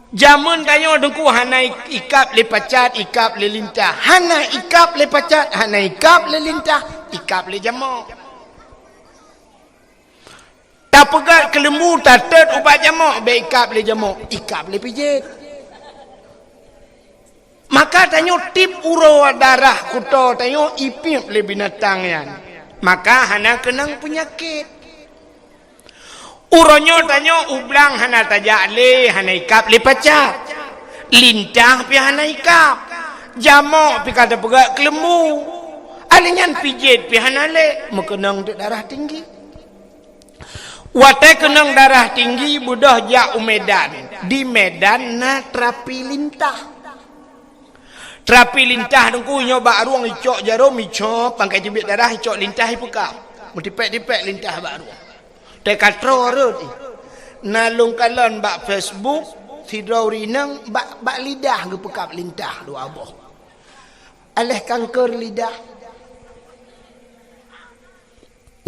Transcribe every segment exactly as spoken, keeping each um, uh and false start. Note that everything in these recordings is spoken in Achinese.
Jameun tanyoe Teungku hana ikab lé pacat, ikab lé lintah. Hana ikab lé pacat, hana ikab lé lintah, ikab lé jamok. Tapeugöt keuleumbu, tatot ubak jamok, bèk ikab lé jamok, ikab lé pijét. Maka tanyoe tiep uroe darah kuto tanyoe ipiep lé binatang nyan. Maka hana keunong peunyakét. Uroe nyoe tanyoe u blang hana tajak lé, hana ikab lé pacat. Lintah pih hana ikab. Jamok pih ka tapeugöt keuleumbu. Alèh nyan pijét pih hana lé, meukeunong teuk darah tinggi. Watèe keunong darah tinggi beudôh jak u Medan. Di Medan na terapi lintah. Terapi lintah Teungku nyoe bak rueng icok jarôm, icok pangkai teubiet darah, icok lintah ipeukab. Meutipèk-tipèk lintah bak rueng. Teuka troe rhot ih. Na lôn kalon bak Facebook, sidroe ureueng inong bak, bak lidah geupeukab lintah dua boh. Alèh kanker lidah.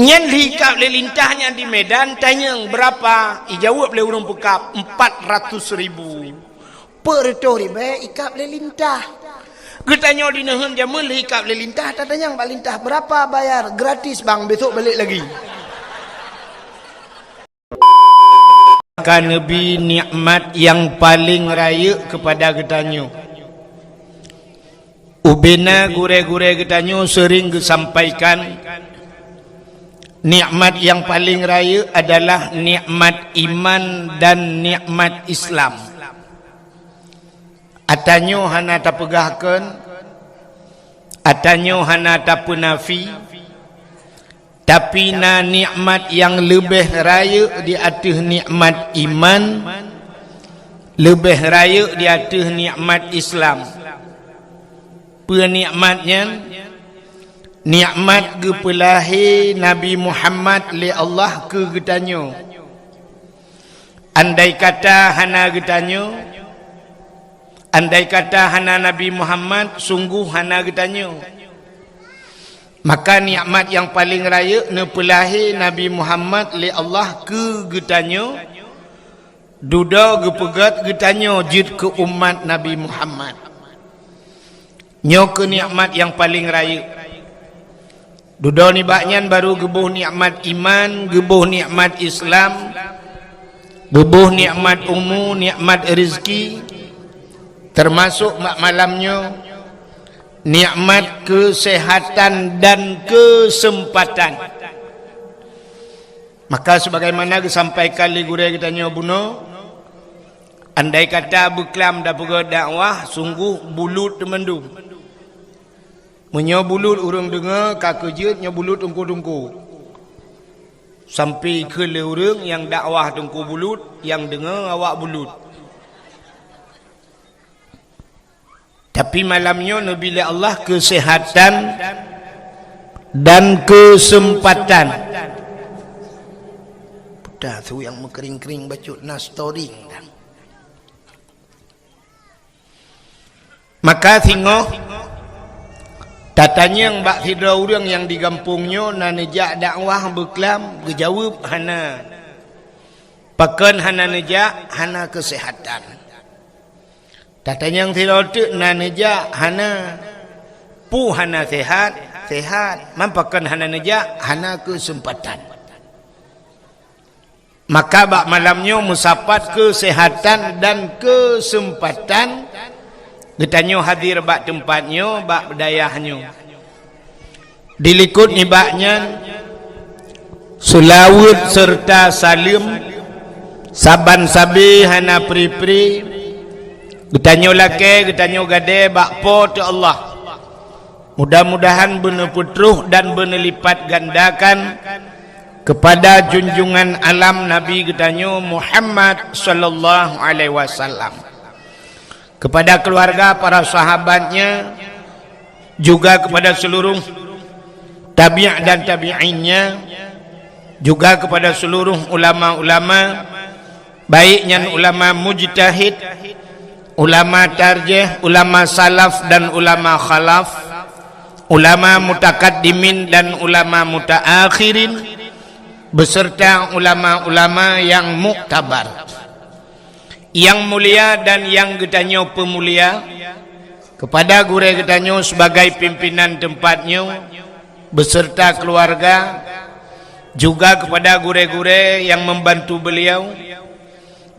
Nyan lheuh ikab lé lintah nyan di Medan, tanyong beurapa? Ijaweueb lé ureueng peukab, empat ratus ribu. Peuet reutôh ribèe ikab lé lintah. Geutanyoe di neuheun jameun lheuh ikab lé lintah, tatanyong bak lintah, "Beurapa bayar?" "Gratis, Bang, besok balik lagi." Ka neubi nikmat nyang paleng rayeuk keupada geutanyoe. Ubena gurèe-gurèe geutanyoe seuring geusampaikan, nikmat nyang paleng rayeuk adalah nikmat iman dan nikmat Islam. Ata nyoe hana tapeugah kheun, ata nyoe hana tapeunafi, tapi na nikmat nyang leubeh rayeuk di ateueh nikmat iman, leubeh rayeuk di ateueh nikmat Islam. Peue nikmat nyan? Nikmat geupeulahé Nabi Muhammad lé Allah keu geutanyoe. Andai kata hana geutanyoe, andai kata hana Nabi Muhammad, sunggoh hana geutanyoe. Maka nikmat nyang paleng rayeuk neupeulahé Nabi Muhammad lé Allah keu geutanyoe, dudoe geupeugét geutanyoe jeuet keu umat Nabi Muhammad. Nyoe keuh nikmat nyang paleng rayeuk. Dudoe nibak nyan barô geuboh nikmat iman, geuboh nikmat Islam, geuboh nikmat umu, nikmat rezeki, teumasok bak malam nyoe, nikmat keuseuhatan dan keuseumpatan. Maka, sebagaimana geusampaikan lé gurèe geutanyoe bunoe, andai kata beuklam dan peugöt dakwah, sunggoh bulut teumandum. Meunyoe bulut ureuëng deungoe, ka keujeuet nyoe bulut teungku-teungku. Sampoe kheun lé ureuëng nyang dakwah teungku bulut, nyang deungoe awak bulut. Tapi malam nyoe neubi lé Allah keuseuhatan dan keuseumpatan. Peue teuh nyang meukering-kering bacut na storing dah. Maka singoh tatanyong bak sidroe ureuëng nyang di gampông nyoe na neujak dakwah beuklam, geujaweueb hana. Pakon hana neujak? Hana keuseuhatan. Tatanyong sidroe teuk na neujak? Hana. Peue hana seuhat? Seuhat. Man pakon hana neujak? Hana keuseumpatan. Maka bak malam nyoe meusapat keuseuhatan dan keuseumpatan geutanyoe hadir bak teumpat nyoe, bak dayah nyoe. Dilikot nibak nyan, seulaweuet seureuta saleuem saban sabe hana pri-pri geutanyoe lakée, geutanyoe gadée bak Po teu Allah. Mudah-mudahan beuneupeutroh dan beuneulipatgandakan keupada junjungan alam Nabi geutanyoe Muhammad sallallahu alaihi wasallam, keupada keuluwarga, para sahabatnya, juga keupada seuluruh tabi' dan tabi'innya, juga keupada seuluruh ulama-ulama, baik nyan ulama mujtahid, ulama tarjih, ulama salaf dan ulama khalaf, ulama mutakaddimin dan ulama mutaakhirin, beserta ulama-ulama nyang muktabar. Yang mulia dan yang geutanyoe peumulia, kepada gurée geutanyoe sebagai pimpinan tempat nyoe beserta keluarga, juga kepada gurée-gurée yang membantu beliau,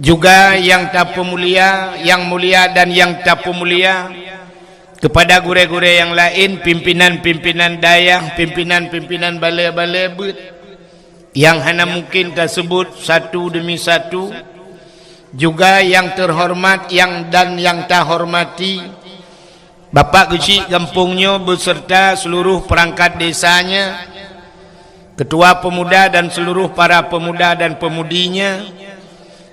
juga yang tapeumulia, yang mulia dan yang tapeumulia, kepada gurée-gurée yang lain, pimpinan-pimpinan dayah, pimpinan-pimpinan balée-balée beuet, yang hana mungkin tasebut satu demi satu, juga yang terhormat yang dan yang tahormati Bapak Geuchik gampông nyoe beserta seluruh perangkat desanya, ketua pemuda dan seluruh para pemuda dan pemudinya,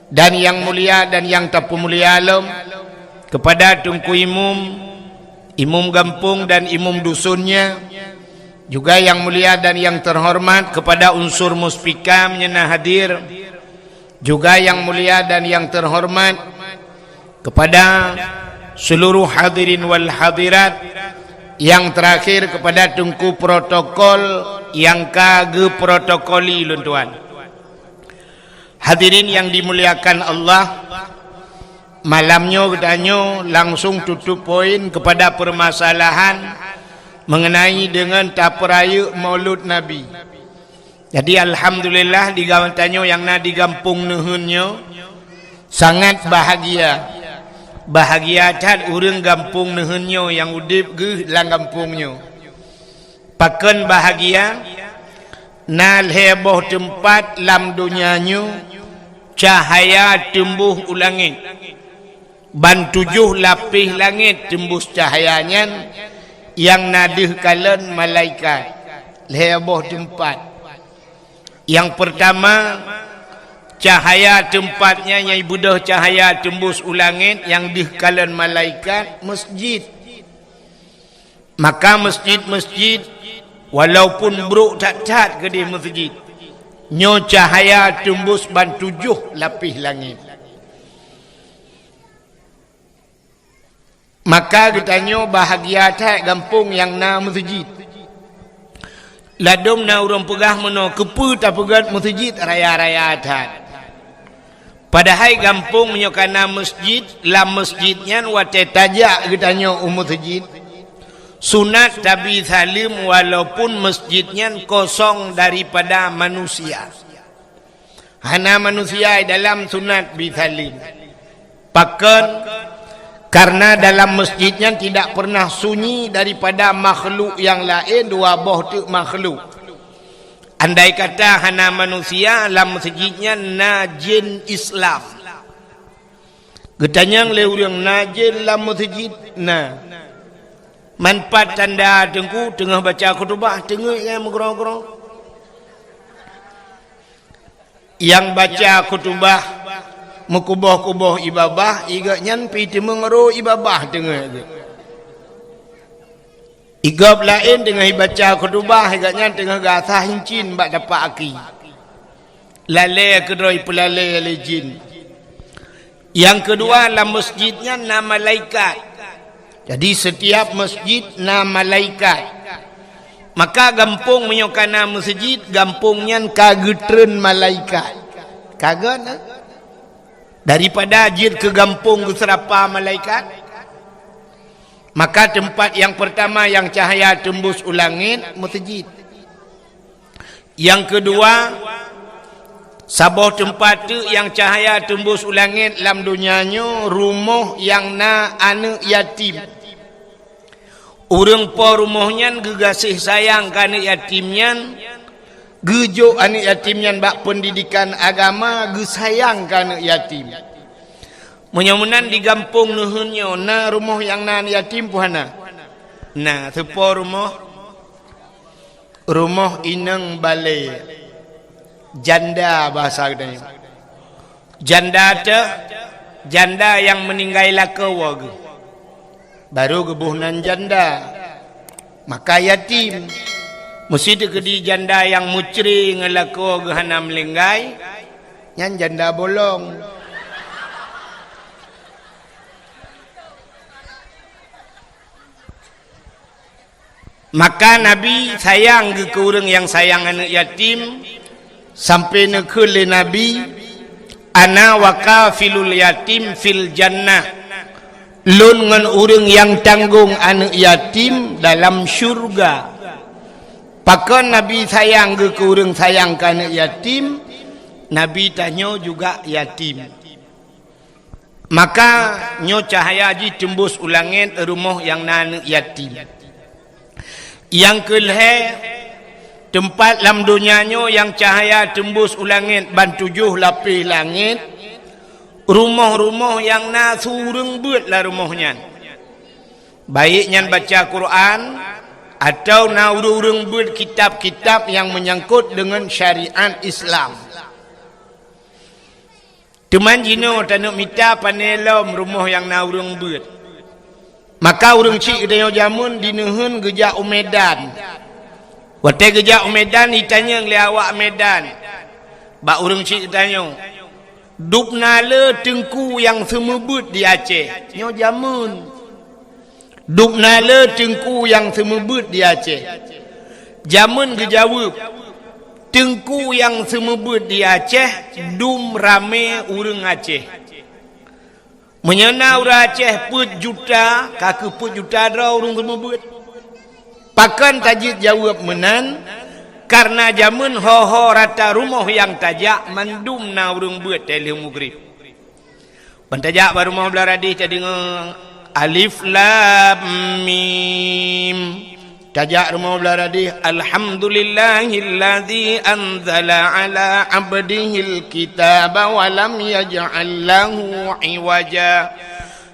dan yang mulia dan yang tapeumulia lom, kepada Teungku Imum, Imum gampông dan Imum dusunnya, juga yang mulia dan yang terhormat kepada unsur Muspika nyang na hadir, juga yang mulia dan yang terhormat kepada seluruh hadirin wal hadirat, yang terakhir kepada Teungku protokol yang ka geuprotokoli lôn tuan. Hadirin yang dimuliakan Allah, malam nyoe geutanyoe langsung tutup poin kepada permasalahan mengenai dengan tapeurayeuk Maulud Nabi. Jadi, alhamdulillah, di geutanyoe nyang na di gampông Neuheun nyoe sangat bahagia. Bahagia that ureuëng gampông Neuheun nyoe nyang udeb geuh lam gampông nyoe. Pakon bahagia? Na lhée boh teumpat lam donya nyoe cahya teumbôh u langét. Ban tujoh lapéh langét teumbôh cahya nyan, nyang na deuh kalon malaikat. Lhée boh teumpat. Nyang peurtama, cahya teumpat nyan nyang beudôh cahya teumbôh u langét nyang deuh kalon malaikat, meuseujid. Maka meuseujid-meuseujid, walaupun brok that-that keudeh meuseujid, nyoe cahya teumbôh ban tujoh lapéh langét. Maka geutanyoe bahagia that gampông nyang na meuseujid. Ladôm na ureuëng peugah meunoe, keupeue tapeugét meuseujid raya-raya that. Padahai gampông meunyoe ka na meuseujid, lam meuseujid nyan watée tajak geutanyoe u meuseujid, sunat tabi saleuem walaupun meuseujid nyan kosong daripada manusia. Hana manusia dalam sunat bi saleuem. Pakon? Karena dalam meuseujid nyan tidak pernah sunyi daripada makhluk nyang laén, dua boh teuk makhluk. Andai kata hana manusia, lam meuseujid nyan na jén Islam. Geutanyong lé ureuëng, na jén lam meuseujid? Na. Man pat tanda Teungku teungoh baca khutubah teungeut nyang meugroe-groe? Nyang baca khutubah meukuboh-kuboh ié babah, gobnyan pi teumeung roh ié babah teungeut geuh. Ié gob laén teungoh ibaca khutubah, gobnyan teungoh geuasah incin bak tapak aki. Lalée keudroe ipeulalée lé jén. Nyang keudua, lam meuseujid nyan na malaikat. Jadi, setiap meuseujid na malaikat. Maka gampông meunyoe ka na meuseujid, gampông nyan ka geutreun malaikat. Ka gét, eh? Daripada jeuet keu gampông geuseurapa malaikat, maka teumpat nyang peurtama nyang cahya teumbus u langét, meuseujid. Nyang keudua, saboh teumpat teuk nyang cahya teumbus u langét lam donya nyoe, rumoh nyang na aneuëk yatim. Ureuëng po rumoh nyan geugaséh sayang keu aneuëk yatim nyan, geujok aneuëk yatim nyan bak peundidekan agama, geusayang keu aneuëk yatim. Meunyoe meunan di gampông neuheun nyoe, na rumoh nyang na aneuëk yatim peue hana? Na, teupo rumoh. Rumoh inong balée, janda bahasa geutanyoe. Janda teuh, janda nyang meuninggai lakoe geuh. Barô geuboh nan janda. Maka yatim. Meusti teukeudi janda nyang meucre ngon lakoe geuh hana meulinggai, nyan janda bolong. Maka Nabi sayang geuh keu ureuëng nyang sayang aneuëk yatim, sampai neukheun lé Nabi, "Ana wa kafilul yatim fil jannah." Lôn ngon ureuëng nyang tanggong aneuëk yatim dalam syurga. Pakon Nabi sayang geuh keu ureuëng sayang keu aneuëk yatim, Nabi tanyoe juga yatim. Maka nyoe cahya jih teumbus u langét rumoh nyang na aneuëk yatim. Nyang keu lhée, teumpat lam donya nyoe nyang cahya teumbus u langét ban tujoh lapéh langét, rumoh-rumoh nyang na su ureuëng beuet lam rumoh nyan. Baik nyan baca Quran, atawa na ureuëng-ureuëng beuet kitab-kitab nyang meunyangkot deungon syariat Islam. Teuma jinoe taneuk mita pané lom rumoh nyang na ureuëng beuet. Maka ureuëng chik geutanyoe jameun dineuheun geujak u Medan. Watée geujak u Medan, jitanyong lé awak Medan bak ureuëng chik geutanyoe, "Dubna le teungku nyang seumeubeuet di Aceh?" Nyoe jameun. "Dubna le teungku nyang seumeubeuet di Aceh?" Jameun geujaweueb, "Teungku nyang seumeubeuet di Aceh dum ramé ureuëng Aceh. Meunyoe na ureuëng Aceh peuet juta, ka kheueh peuet juta droe ureuëng seumeubeuet." Pakon tajeuet jaweueb meunan? Kareuna jameun ho-ho rata rumoh nyang tajak mandum na ureuëng beuet teulheueh mugrib. Ban tajak bak rumoh Blaradéh tadeungoe alif lam mim. Tajak rumoh Blaradéh, "Alhamdulillahilladzi anzala ala abdihil kitaba wa lam yaj'al lahu iwaja."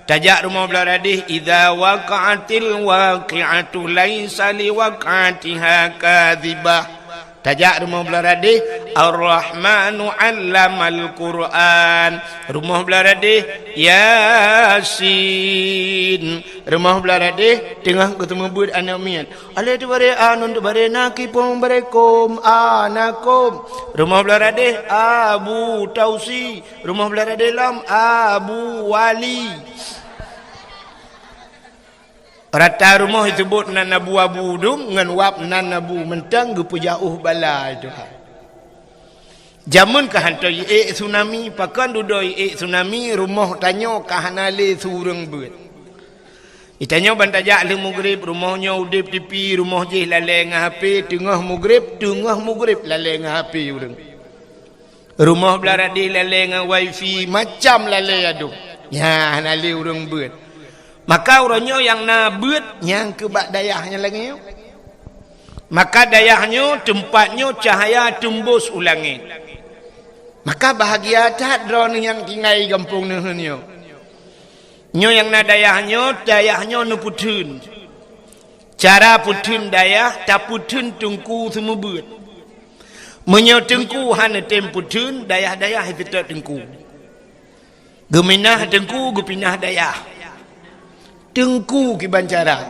Tajak rumoh Blaradéh, "Idza waqa'atil waqi'atu laisa liwaq'atiha kadzibah." Tajak rumoh Blaradéh, "Ar-Rahmanu 'allamal Qur'an." Rumoh Blaradéh, "Yasin." Rumoh Blaradéh, teungoh geuseumeubeuet aneuëk miet. Alé teubaré a, nun teubaré na, kipong baré kom, a na kom. Rumoh Blaradéh, Abu Tausi. Rumoh Blaradéh lom, Abu Wali. Rata rumoh jiteubiet nan abu-abu dum ngon wab nan abu mantong geupeujauh bala Tuhan. Jameun ka hántom jiék tsunami, pakon dudoe jiék tsunami, rumoh tanyoe ka hana lé su ureuëng beuet. Geutanyoe ban tajak lheueh mugrib, rumoh nyoe udeb tipi, rumoh jih lalée ngon H P, teungoh mugrib, teungoh mugrib lalée ngon H P ureuëng. Rumoh Blaradéh lalée ngon wifi, macam lalée adum. Nyan hana lé ureuëng beuet. Maka uroe nyoe nyang na beuet nyang keu bak dayah nyang lagée nyoe. Maka dayah nyoe, teumpat nyoe cahya teumbus u langét. Maka bahagia that droeneuh nyang tinggai gampông neuheun nyoe. Nyoe nyang na dayah nyoe, dayah nyoe neupeutheun. Cara peutheun dayah, tapeutheun teungku seumeubeuet. Meunyoe teungku hana tem peutheun, dayah-dayah seutôt teungku. Geuminah teungku, geupinah dayah. Teungku kiban cara.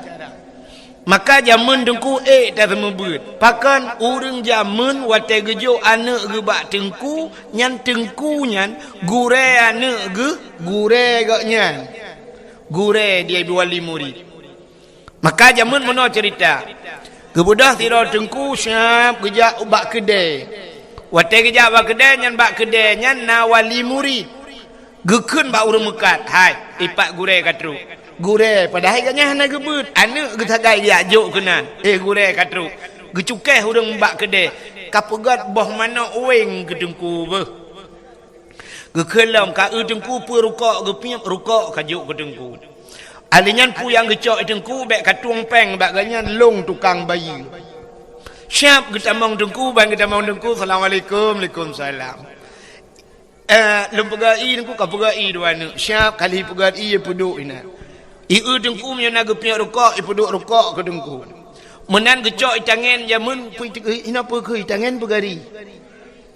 Maka jameun teungku ék taseumeubeuet. Pakon ureuëng jameun watée geujok aneuëk geuh bak teungku, nyan teungku nyan gurée aneuëk geuh, gurée gobnyan. Gurée di wali murid. Maka jameun meunoe ceurita. Geubeudôh sidroe teungku siab geujak ubak keudée. Watée geujak bak keudée nyan, bak keudée nyan na wali murid. Geukheun bak ureuëng meukat, "Hai, ipat gurée ka trok." Gurée, padahai gobnyan hana geubeuet, aneuëk geusagai geujak jok keunan. "Eh, gurée ka trok." Geucukéh ureuëng bak keudée, ka peugét boh manok uweng keu teungku beuh. Geukheun lom, ka eu teungku peue rukok, geupiep rukok ka jok keu teungku. Ahli nyan peue nyang geucok teungku, bék ka tueng péng bak gobnyan, lôn tukang bayeue. Siab geutamong teungku, ban geutamong teungku, "Assalamualaikum." "Waalaikumsalam." "Eh, lôn peugét ie teungku." Ka peugét ie dua aneuëk. Siab kali peugét ie, peuduek inan. Ie teungku meunyoe na geupiep rukok, ipeuduek rukok keu teungku. Meunan geucok itangen jameun, peue ite-, ina peue keu itangen peugari.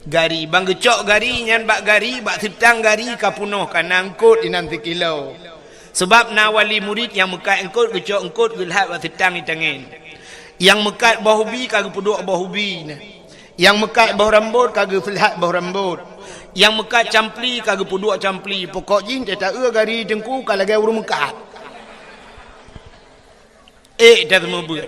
Gari, ban geucok gari nyan bak gari, bak seutang gari ka peunoh, ka na eungkot inan sikilo. Sabab na wali murid nyang meukat eungkot, geucok eungkot geulhat bak seutang itangen. Nyang meukat boh ubi ka geupeuduek boh ubi nyan. Nyang meukat boh rambot ka geulhat boh rambot. Nyang meukat campli ka geupeuduek campli. Pokok jih teuta eu gari teungku ka lagée ureuëng meukat. Ék taseumeubeuet.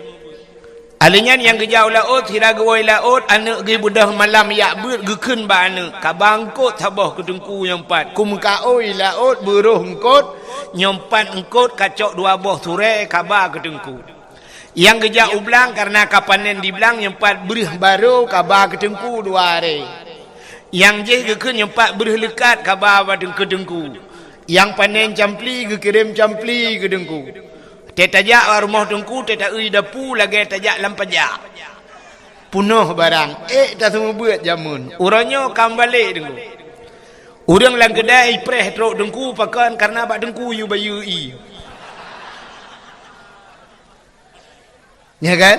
Alèh nyan nyang geujak u laôt, sira geuwoe laôt, aneuk geuh beudôh malam jak beuet geukheun bak aneuk, "Kaba eungkôt saboh keu teungku nyoe pat. Kumeukaôi laôt, beuroh eungkôt, nyoe pat eungkôt kacok dua boh surée, kaba keu teungku." Nyang geujak u blang kareuna ka panen di blang, nyoe pat breuh barô, kaba keu teungku dua arée. Nyang jéh geukheun nyoe pat breuh leukat, kaba bak teungku-teungku. Nyang panen campli geukirém campli keu teungku. Teuh tajak bak rumoh teungku, teuh taeu dapu lagée tajak lam pajak. Peunoh barang, ék taseumeubeuet jameun. Uroe nyoe ka meubalek teungku. Ureuëng lam keudai ipreh trok teungku pakon kareuna bak teungku yue bayeue ié. Nya kan?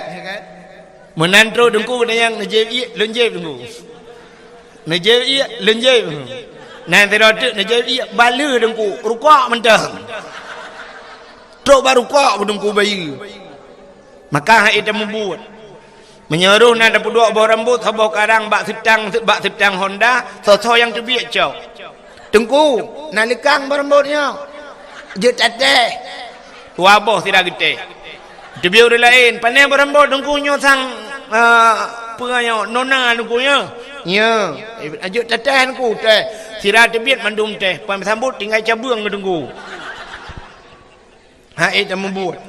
Meunan trok teungku geutanyoe neujép ié, lôn jép teungku. Neujép ié, lôn jép. Nan sidroe teuk neujép ié, baleue teungku, rukok mantong. Trok bak rukok bak teungku bayeue. Maka han ék tameubuet. Meunyoe roh na tapeuduek boh rambot saboh karang bak seutang, bak seutang honda, soe-soe nyang teubiet cok. "Teungku, na leukang boh rambot nyoe. Jeuet tatéh." Dua boh sira geutéh. Teubiet ureuëng laén, "Pané boh rambot teungku nyoe sang, ah, peue nyoe, nona teungku nyoe?" "Nyoe, jeuet tatéh teungku, téh." Sira teubiet mandum téh, pan sambot tinggai cabeueng keu teungku. Han ék tameubuet.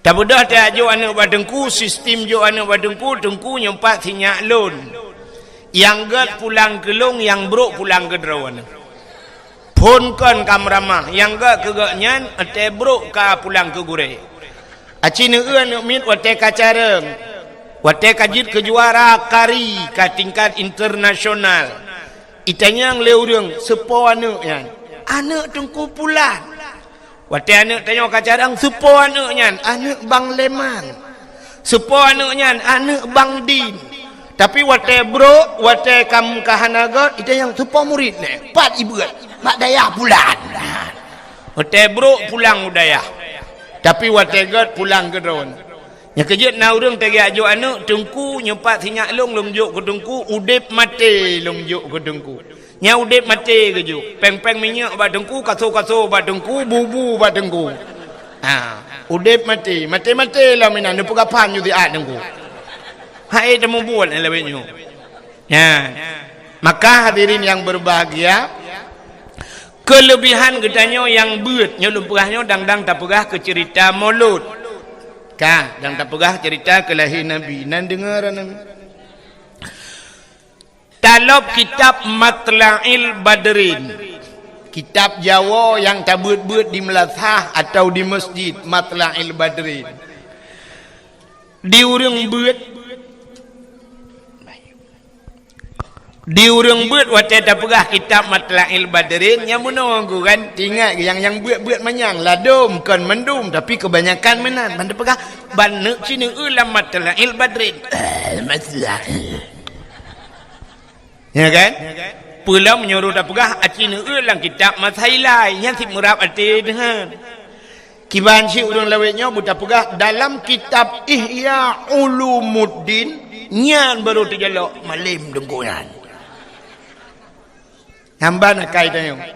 Tabeudôh tajak jok aneuk bak teungku, sistem jok aneuk bak teungku, teungku nyoe pat sinyak lôn. Nyang gét pulang keu lôn, nyang brok pulang keu droeneuh. Phon kon ka meuramah, nyang gét keu gobnyan, watée brok ka pulang keu gurée. Aci neueu aneuk miet watée ka carông, watée ka jeuet keu juara kari ka tingkat internasional. Itanyong lé ureuëng, "Soe po aneuk nyan?" "Aneuk Teungku Pulan." Watée aneuk tanyoe ka carông, "Soe po aneuk nyan?" "Aneuk Bang Leman." "Soe po aneuk nyan?" "Aneuk Bang Din." Tapi watée brok, watée ka, ka hana gét, itanyong, "Soe po murit nyan?" "Pat ibeuet?" "Mak Dayah Pulan." Watée brok pulang u dayah. Tapi watée gét pulang keu droeneuh. Nyang keujeuet na ureuëng tajak jok aneuk, "Teungku, nyoe pat sinyak lôn, lôn jok keu teungku, udeb maté lôn jok keu teungku." Nyan udeb maté geujok. Péng-péng minyeuk bak teungku, kaso-kaso bak teungku, bubu bak teungku. Ha, udeb maté, maté-maté lom inan, neupeugah phan ju siat teungku. Han ék tameubuet lawét nyoe. Nyan. Maka hadirin yang berbahagia, keulebihan geutanyoe nyang beuet, nyoe lôn peugah nyoe dang-dang tapeugah keu ceurita Molot. Ka, dang tapeugah ceurita keu lahé Nabi. Nan deungoe Nabi. Talop kitab Matla'il Badrin. Kitab Jawoe nyang tabeuet-beuet di meulasah atawa di masjid, Matla'il Badrin. Di ureuëng beuet, di ureuëng beuet watée tapeugah kitab Matla'il Badrin, nyang meunoe kan, ingat nyang, nyang beuet-beuet manyang, ladôm kon mandum, tapi keubanyakan meunan. Ban tapeugah, ban neuk ci neueu lam Matla'il Badrin. Eh, Matla'il. Ya kan? Peulom nyuruh tapeugah aci neueu lam kitab Masailai, nyan sit meurab até deuhan. Kiban cit ureuëng lawét nyoe beutapeugah dalam kitab Ihya Ulumuddin, nyan baru teujalok malém teungku nyan. Nyang ban akai tanyoe.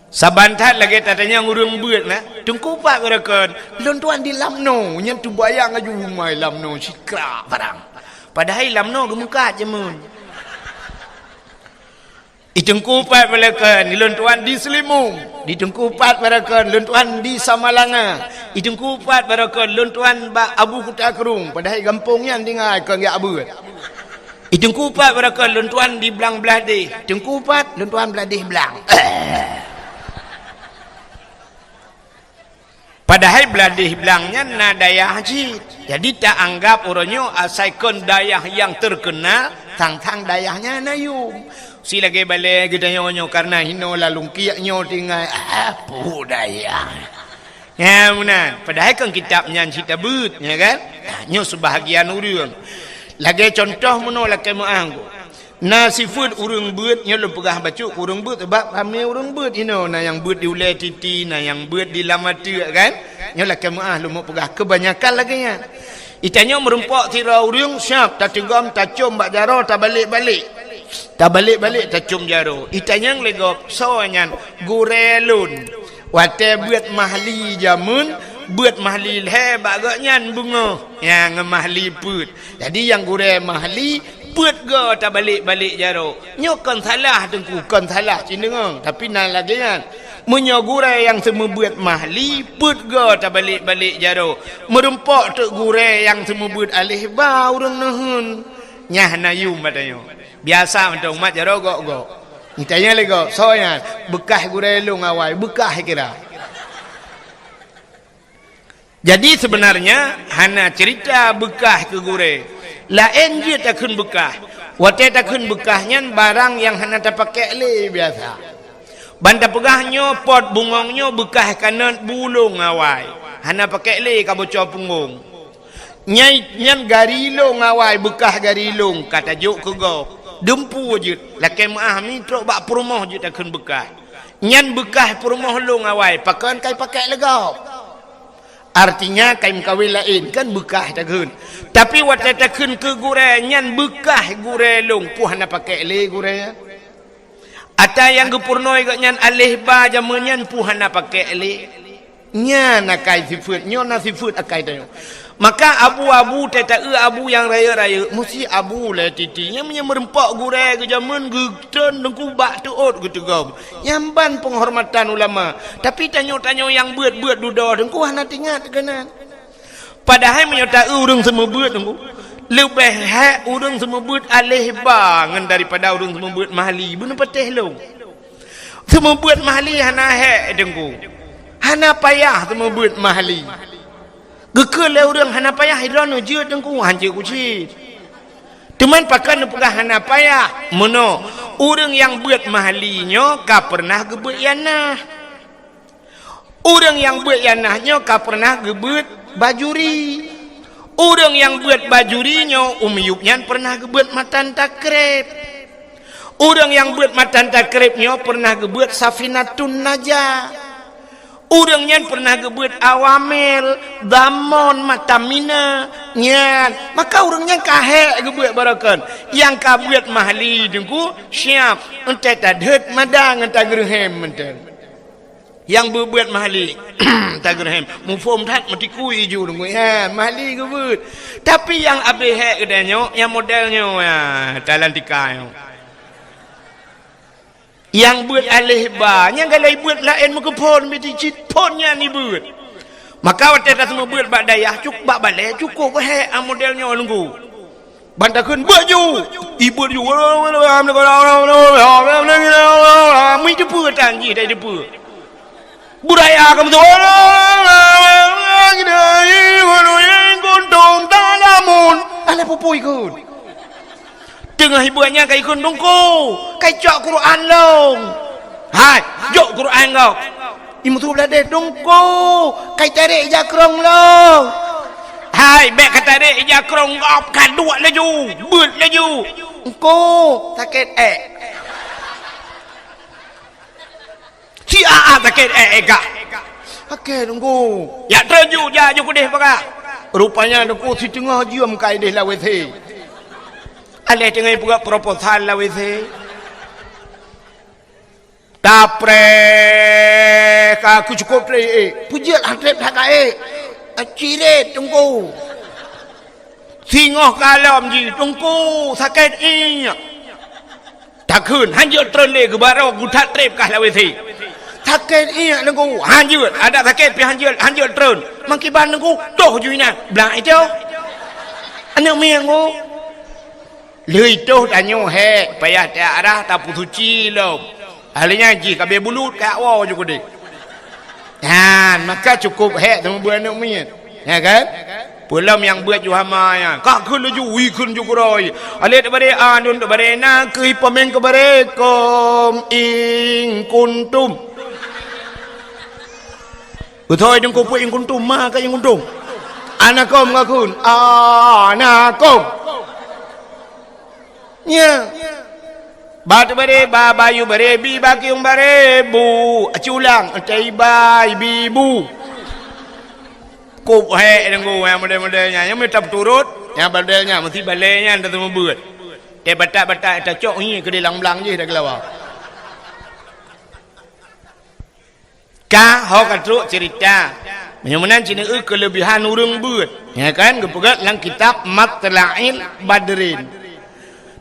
Saban that lagée tatanyong ureuëng beuet na, "Teungku pat barakon?" "Lôn tuan di Lamno." Nyan teubayang laju umai Lamno sikrak barang. Padahai Lamno geumeukat jameun. "I Teungku pat barakon?" "Lôn tuan di Seulimong." "Di Teungku pat barakon?" "Lôn tuan di Samalanga." "I Teungku pat barakon?" "Lôn tuan bak Abu Kuta Krueng." Padahai gampông nyan tinggai kon jak beuet. "I Teungku pat barakon?" "Lôn tuan di Blang Blahdeh." "Teungku pat?" "Lôn tuan Blahdeh Blang." Padahai Blahdeh Blang nyan na dayah cit. Jadi taanggab uroe nyoe asai kon dayah nyang teukeunal, sang-sang dayah nyan na yum. Si lagée balée geutanyoe nyoe kareuna hinoe lalungkiek nyoe tinggai, ah, peue dayah. Nyan meunan. Padahai kon kitab nyan cit tabeuet, ya kan? Nyoe seubahagian ureuëng. Lagée cuntoh meunoe lakée meuáh. Na sifeuet ureuëng beuet, nyoe lôn peugah bacut ureuëng beuet, sabab ramé ureuëng beuet inoe, na nyang beuet di ulée titi, na nyang beuet di lam ateueh, kan? Nyoe lakée meuáh lôn meupeugah, keubanyakan lagée nyan. Itanyoe meurumpok sidroe ureuëng, siab tateugom, tacom bak jaroe, tabalek-balek. Tabalek-balek tacom jaroe. Itanyong lé gob, "Soe nyan?" "Gurée lôn." Watée beuet mahli jameun, Beuet mahli lhèe bak gobnyan beungoh, nyang ngon mahli peuet. Jadi nyang gurèe mahli peuet goe tabalek-balek jaroe. Nyoe kon salah Teungku, kon salah cit deungoe, tapi na lagèe nyan. Meunyoe gurèe nyang seumeubeuet mahli peuet goe tabalek-balek jaroe, meurumpok teuk gurèe nyang seumeubeuet aléh ba ureueng neuheun. Nyan hana yum bak tanyoe. Biasa mantong umat jaroe gok-gok. Ditanya lé gok, "Soe nyan?" "Beukah gurèe lôn awai, beukah kira." Jadi, seubeunarnya hana ceurita beukah keu gurèe. Laén jeuet takheun beukah. Watèe takheun beukah nyan barang nyang hana tapakék lé biasa. Ban tapeugah nyoe pot bungöng nyoe beukah kanöt bu lôn awai. Hana pakék lé ka boco punggong. Nyai nyan gari lôn awai, beukah gari lôn ka tajok keu gob. Dumpeue jeuet, lakèe meu'ah mi trok bak peurumoh jeuet takheun beukah. Nyan beukah peurumoh lôn awai, pakon ka ipakék lé gob. Artinya, ka imeukawen laén, kan beukah takheun. Tapi watèe takheun keu gurèe, nyan beukah gurèe lôn, peue hana pakék lé gurèe nyan? Ata nyang geupurunoe gobnyan aléh ba jameun nyan peue hana pakék lé? Nyan akai sifeuet, nyoe na sifeuet akai tanyoe. Maka abu-abu teuta eu abu nyang rayeuk-rayeuk, musti abu lé titi. Nyan meunyoe meurumpok gurèe geujameun geutreun Teungku bak teuôt geuteugom. Nyan ban peunghormatan ulama. Tapi tanyoe-tanyoe nyang beuet-beuet dudoe Teungku hana teuingat keunan. Padahai meunyoe ta eu ureueng seumeubeuet Teungku, leubeh hék ureueng seumeubeuet aléh ba ngon daripada ureueng seumeubeuet mahli. Beuneupatéh lôn. Seumeubeuet mahli hana hék Teungku. Hana payah seumeubeuet mahli. Geukheun lé ureueng hana payah, droeneuh jeuet Teungku, hanjeuet kucit. Teuma pakon neupeugah hana payah? Meunoe, ureueng nyang beuet mahli nyoe ka peureunah geubeuet ianah. Ureueng nyang beuet ianah nyoe ka peureunah geubeuet bajuri. Ureueng nyang beuet bajuri nyoe u miyueb nyan peureunah geubeuet matan takreb. Ureueng nyang beuet matan takreb nyoe peureunah geubeuet safinatun najah. Ureueng nyan peureunah geubeuet awamel, damon, mata mina, nyan. Maka ureueng nyan ka hék geubeuet barokon. Nyang ka beuet mahli Teungku, siab, eunteuk tadhôt mada ngon tageureuhem mantong. Nyang beubeuet mahli, tageureuhem, muphom that meutikui iju deungon, ya, mahli geubeuet. Tapi nyang abéh hék geutanyoe, nyang model nyoe, ya, talantika nyoe. Nyang beuet aléh ba, nyang galai beuet laén meukeuphon, biti cit phon nyan ibeuet. Maka watèe taseumeubeuet bak dayah, cuk-, bak balèe, cukôp hék, ah, model nyoe Teungku. Ban takheun, "Beuet ju!" Ibeuet ju. Meuteupeu tan jih, dai teupeu. Beuraya ka meuteupeu. Kuntum ta'lamun. Alah pupui kheun. Teungoh ibeuet nyan ka ikheun, "Teungku, kai cok Quran lôn." "Hai, jok Quran gob." Imeusu bladeh, "Teungku, kai tarek ija krông lôn." "Hai, bèk ka tarek ija krông gob, ka duek laju, beuet laju." "Teungku, sakét ék." "Si a-a sakét ék, ék gah." "Sakét, Teungku." "Jak treun ju, jak ju keudeh paga." Rupanya Teungku siteungoh jeuem ka ideh lam W C. Alah teungoh ipeugah proposal lam W C. Tapreh ka keucukôp trép ék. Peujeuet han trép that ka ék. Cirét Teungku. Singoh kalom jih, "Teungku, sakét iék." Takheun, hanjeuet treun lé geubarô geuthat trép kah lam W C. "Sakét iék Teungku." Hanjeuet, adak sakét pih hanjeuet, hanjeuet treun. Mangkiban Teungku, toh ju inan. Blang itoh. Aneuk miet Teungku. Lheueh toh tanyoe hék, payah tiarah tapeusuci lom. Ahli nyan jih ka abéh bulut, ka woe ju keudeh. Nyan, maka cukôp hék teuma beuet aneuk miet. Ya kan? Peulom nyang beuet ju hama nyan. Ka kheun laju, wee kheun ju keurôi. Alé teubare, anun teubare, na keuh pameng keubare, kom in kuntum. Beutôi Teungku peue in kuntum, ma ka in kuntum. Anakom ka kheun, anakom. Nya. Ba teubare, ba bayu bare, bi ba kiung bare, bu. Aci ulang, tei bai bi bu. Kop hék Teungku nyang model-model nyan. Nyang meutab turot, nyang model nyan, meusti balée nyan teuma beuet. Tei batak-batak tacok hi keudeh lam blang jih dah geulawa. Ka ho ka trok cerita. Meunyoe meunan cit neu keuleubihan ureuëng beuet, ya kan, geupeugah lam kitab Matla'il Badrin.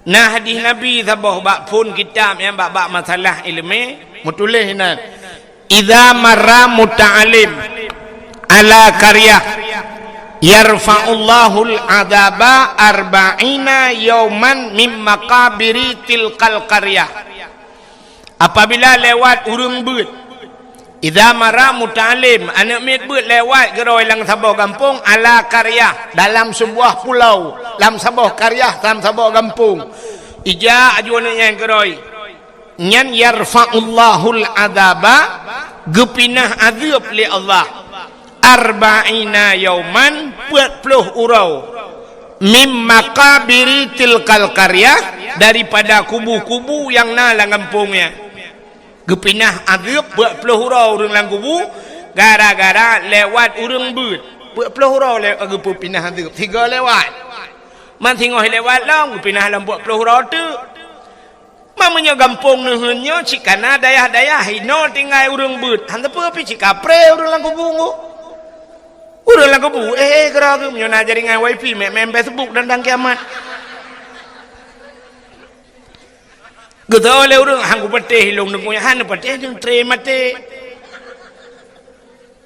Nah, hadis Nabi saboh bak phon kitab nyang bak-bak masalah ileumé, meutuléh inan, "Idza marra muta'allim ala qaryah, yarfa'ullahul adzaba arba'ina yauman mim maqabiri tilkal qaryah." Apabila lewat ureuëng beuet, idza marra muta'allim, aneuëk miet beuet lewat keudroe lam saboh gampông, ala qaryah, dalam sebuah pulau, lam saboh qaryah, lam saboh gampông. Ijak aju aneuëk nyan keudroe. Nyan yarfa'ullahul adzaba, geupinah azeueb lé Allah. Arba'ina yauman, peuet ploh uroe. Mim maqabiri tilkal qaryah, daripada kubu-kubu nyang na lam gampông nyan. Geupinah azeueb peuet ploh uroe ureuëng lam kubu, gara-gara lewat ureuëng beuet. Peuet ploh uroe le-, geupeupinah azeueb, sigoe lewat. Man singoh lewat lom, geupinah lom peuet ploh uroe teuk. Ma meunyoe gampông neuheun nyoe cit ka na dayah-dayah inoe tinggai ureuëng beuet, han teupeu pih cit ka pré ureuëng lam kubu nyoe. Ureuëng lam kubu, eh, eh, keudroe geuh, meunyoe na jaringan wifi, mé-, main Facebook dan, dan kiamat. Geutôi lé ureuëng, han kupatéh ilong deungon, han neupatéh deungon tré maté.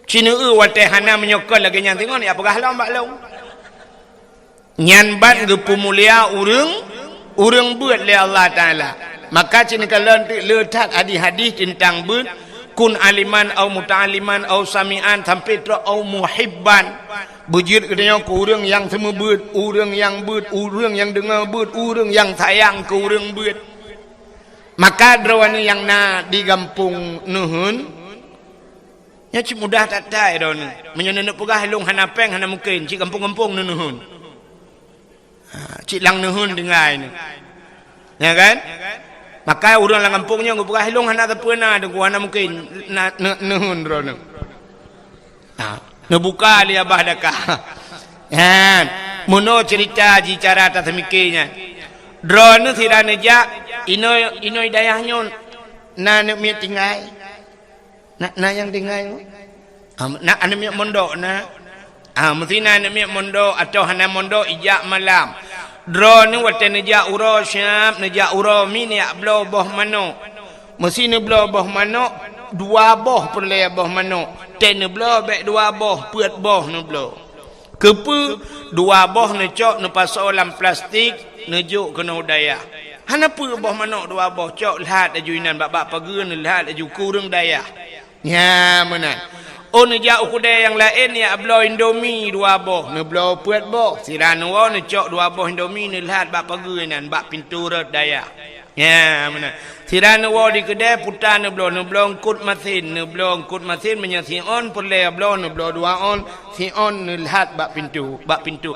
Cineu watée hana meunyoe kon lagée nyan singoh, ya peugah lom bak lôn. Nyan ban geupeumulia ureuëng, ureuëng beuet lé Allah Taala. Maka cit neukalon teuk le that hadis-hadis teuntang beuet, kun aliman au muta'alliman au sami'an sampai trok au muhibban. Beujeuet geutanyoe keu ureuëng nyang seumeubeuet, ureuëng nyang beuet, ureuëng nyang deungoe beuet, ureuëng nyang sayang keu ureuëng beuet. Maka droeneuh nyang na di gampông neuheun, nyan cit mudah that-that droeneuh. Meunyoe neuneuk peugah ilong hana péng, hana mungken, cit gampông-gampông neuneun. Ha, cit lam neuheun tinggai nyoe. Ya kan? Maka ureuëng lam gampông nyoe geupeugah ilong hana sapeue na, deungon hana mungken na, ne-, neuheun droeneuh. Ha, neubuka lé Abah Daka. Ha, meunoe ceurita jih cara taseumiké nyan. Droeneuh sira neujak, inoe, inoe dayah nyoe na aneuëk miet tinggai. Na, na nyang tinggai nyoe? Ah, na aneuëk miet mondok na. Ah, meusti na aneuëk miet mondok atawa hana mondok ijak malam. Droeneuh watée neujak uroe siab, neujak uroe mi neujak bloe boh manok. Meusti neubloe boh manok, dua boh peureulée boh manok. Tée neubloe bék dua boh, peuet boh neubloe. Keupeue? Dua boh neucok neupasoe lam plastik, neujok keunoe u dayah. Hana peue boh manok dua boh, cok lhat laju inan bak-bak pageue, neulhat laju keu ureuëng dayah. Nya meunan. Oh, neujak u keudée nyang laén neujak bloe Indomie dua boh, neubloe peuet boh. Sira neuwoe neucok dua boh Indomie neulhat bak pageue nyan bak pintoe rot dayah. Nya meunan. Sira neuwoe di keudée puta neubloe, neubloe eungkot masen, neubloe eungkot masen meunyoe siôn peureulée bloe, neubloe dua ôn, siôn neulhat bak pintoe, bak pintoe.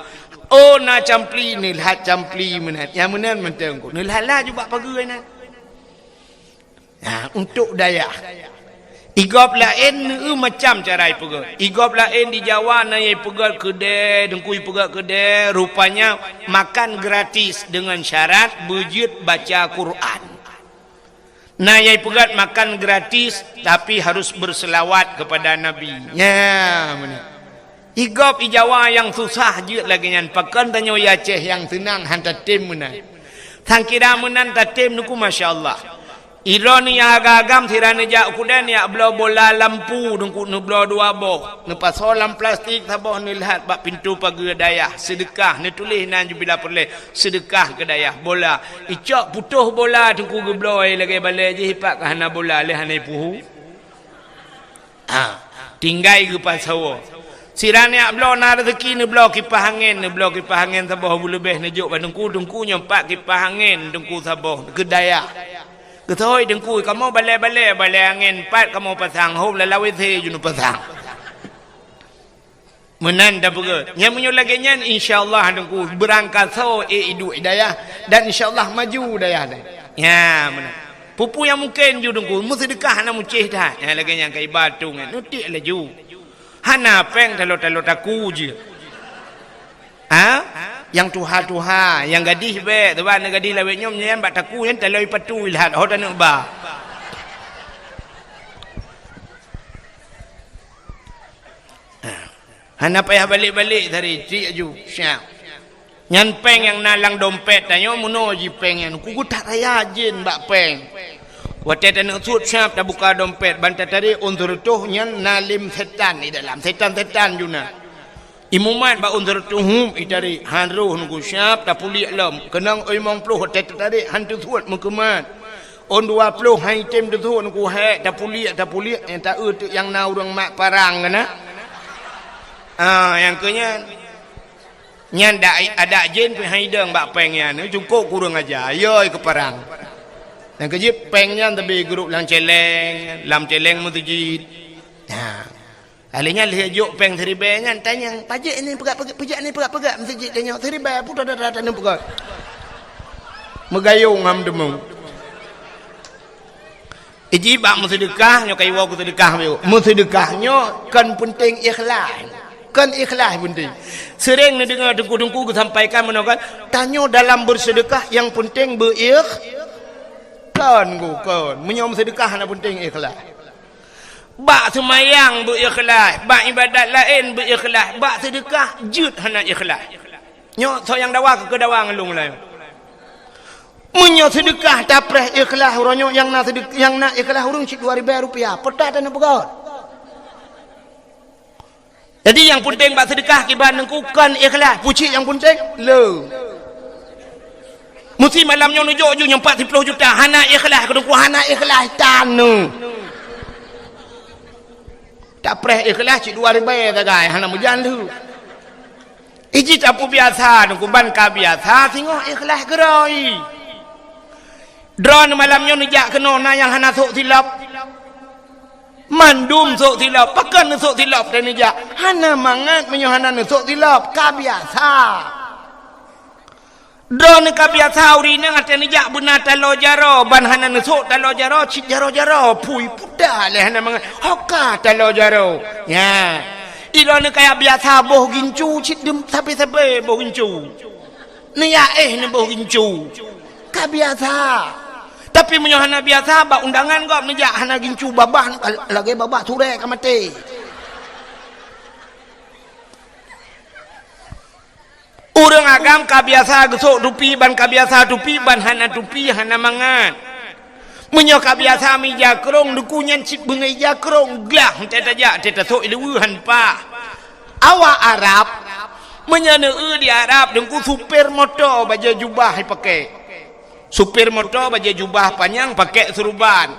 Oh, na campli neulhat campli meunan. Nya meunan mantong eungkot. Neulhat laju bak pageue nyan. Nah, untuk dayah. Igob laén neu macam cara ipeugét. Igob laén di Jawa na nyang ipeugét keudée, teungku ipeugét keudée, rupanya makan gratis dengan syarat beujeuet baca Quran. Na nyang ipeugét makan gratis, tapi harus berselawat kepada Nabi. Nya, meunan. Igob i Jawa nyang susah jeuet lagée nyan, pakon tanyoe i Aceh nyang seunang han tatem meunan. Sangkira meunan tatem teungku, masya Allah. Droeneuh nyang agam-agam sira neujak u keudée neujak bloe bola lampu teungku, neubloe dua boh, neupasoe lam plastik saboh neulhat bak pintoe pageue dayah, seudeukah, neutuléh nan jubila peureulée, seudeukah keu dayah, bola. Icok putôh bola teungku geubloe lagée balée jih, ipak ka hana bola lé hana ipuhu. Ha, tinggai geupasoe. Sira neujak bloe na rezeki neubloe kipah angén, neubloe kipah angén saboh beuleubeh neujok bak teungku, teungku nyoe pat kipah angén teungku saboh keu dayah. Geutôi teungku, kamoe balée-balée, balée angén pat kamoe pasang, hom lam W C ju neupasang. Meunan tapeugét. Nyang meunyoe lagée nyan, insya Allah teungku, beurangkasoe ék iduek i dayah, dan insya Allah maju dayah nyan. Nya, meunan. Peue-peue nyang mungken ju teungku, meuseudeukah hana mucéh that. Nya lagée nyan ka iba tueng nyan, neutiek laju. Hana péng talo-talo taku jeuet. Ha? Nyang tuha-tuha, nyang gadih bék, sabab na gadih lawét nyoe nyan bak taku nyan talo ipatu ilhat, ho taneuk ba. Ha. Hana payah balek-balek tadi, cit aju, siap. Nyan péng nyang na lam dompet tanyoe, meunoe jih péng nyan, ku geutaraya jén bak péng. Watée taneuk sut siap tabuka dompet, ban tatarek ôn sireutôh nyan na lém setan di dalam, setan-setan juna. Imumat bak ôn sireutôh hup itarek, han roh nunggu siap tapuliek lom, keunong limong ploh watée tatarek han teusut meukeumat. Ôn dua ploh han item teusut nunggu hék tapuliek, tapuliek, nyang taeu teuk nyang na ureuëng mat parang keunan. Ah, nyang keu nyan. Nyan dak, adak jén pih han idong bak péng nyan, cukôp kureueng aja, yoi keu parang. Nyang keu jih péng nyan teubi geuruek lam céléng, lam céléng meuseujid. Ha. Alèh nyan lheueh jok péng siribèe nyan, tanyong, "Pajék ni peugah-peugah, pajék ni peugah-peugah meuseujid tanyoe, siribèe, putra dara tanyoe peugah." Meugayong ham deungoe. Iji bak meuseudeukah nyoe, ka iwoe keu seudeukah nyoe. Meuseudeukah nyoe kon peunteng ikhlas. Kon ikhlas peunteng. Seuréng neudeungoe teungku-teungku geusampaikan meunoe kan, tanyoe dalam beuseudeukah nyang peunteng beuikh-, kon, kon. Meunyoe meuseudeukah hana peunteng ikhlas. Bak seumayang beuikhlaih, bak ibadat laén beuikhlaih, bak seudeukah jeuet hana ikhlaih. Nyoe soe nyang dawa keu dawa ngon lôn laén. Meunyoe seudeukah tapreh ikhlaih uroe nyoe nyang na seudeuk-, nyang na ikhlaih ureuëng cit dua ribèe rupiah, peue that taneuk peugöt. Jadi nyang peunteng bak seudeukah kiban teungku kon ikhlaih, pucit nyang peunteng le. Meusi malam nyoe neujok ju nyang empat ploh juta, hana ikhlaih keu teungku, hana ikhlaih taneuk. Tapreh ikhlaih cit dua ribèe sagai, hana meujan lheueh. Iji tapeubiasa teungku ban ka biasa singoh ikhlaih keurôi. Droeneuh malam nyoe neujak keunoe na nyang hana sôk silop. Mandum sôk silop, pakon neusôk silop teuh neujak. Hana mangat meunyoe hana neusôk silop, ka biasa. Droeneuh ka biasa ureuëng inong watée neujak beuna taloe jaroe, ban hana neusôk taloe jaroe, cit jaroe-jaroe, phui puta lé hana mangat. Hoka taloe jaroe. Nya. Droeneuh ka biasa boh gincu, cit dem sabe-sabe boh gincu. Neujak éh neuboh gincu. Ka biasa. Tapi meunyoe hana biasa, bak undangan gob neujak hana gincu babah, lagée babah surée ka maté. Ureuëng agam ka biasa geusôk tupi ban ka biasa tupi ban hana tupi hana mangat. Meunyoe ka biasa mija krông, teungku nyan cit beungoh ija krông, glah teuh tajak, teuh tasôk i luweue han pah. Awak Arab, meunyoe neueu di Arab, teungku supir moto bajée jubah ipaké. Supir moto bajée jubah panyang paké seuruban.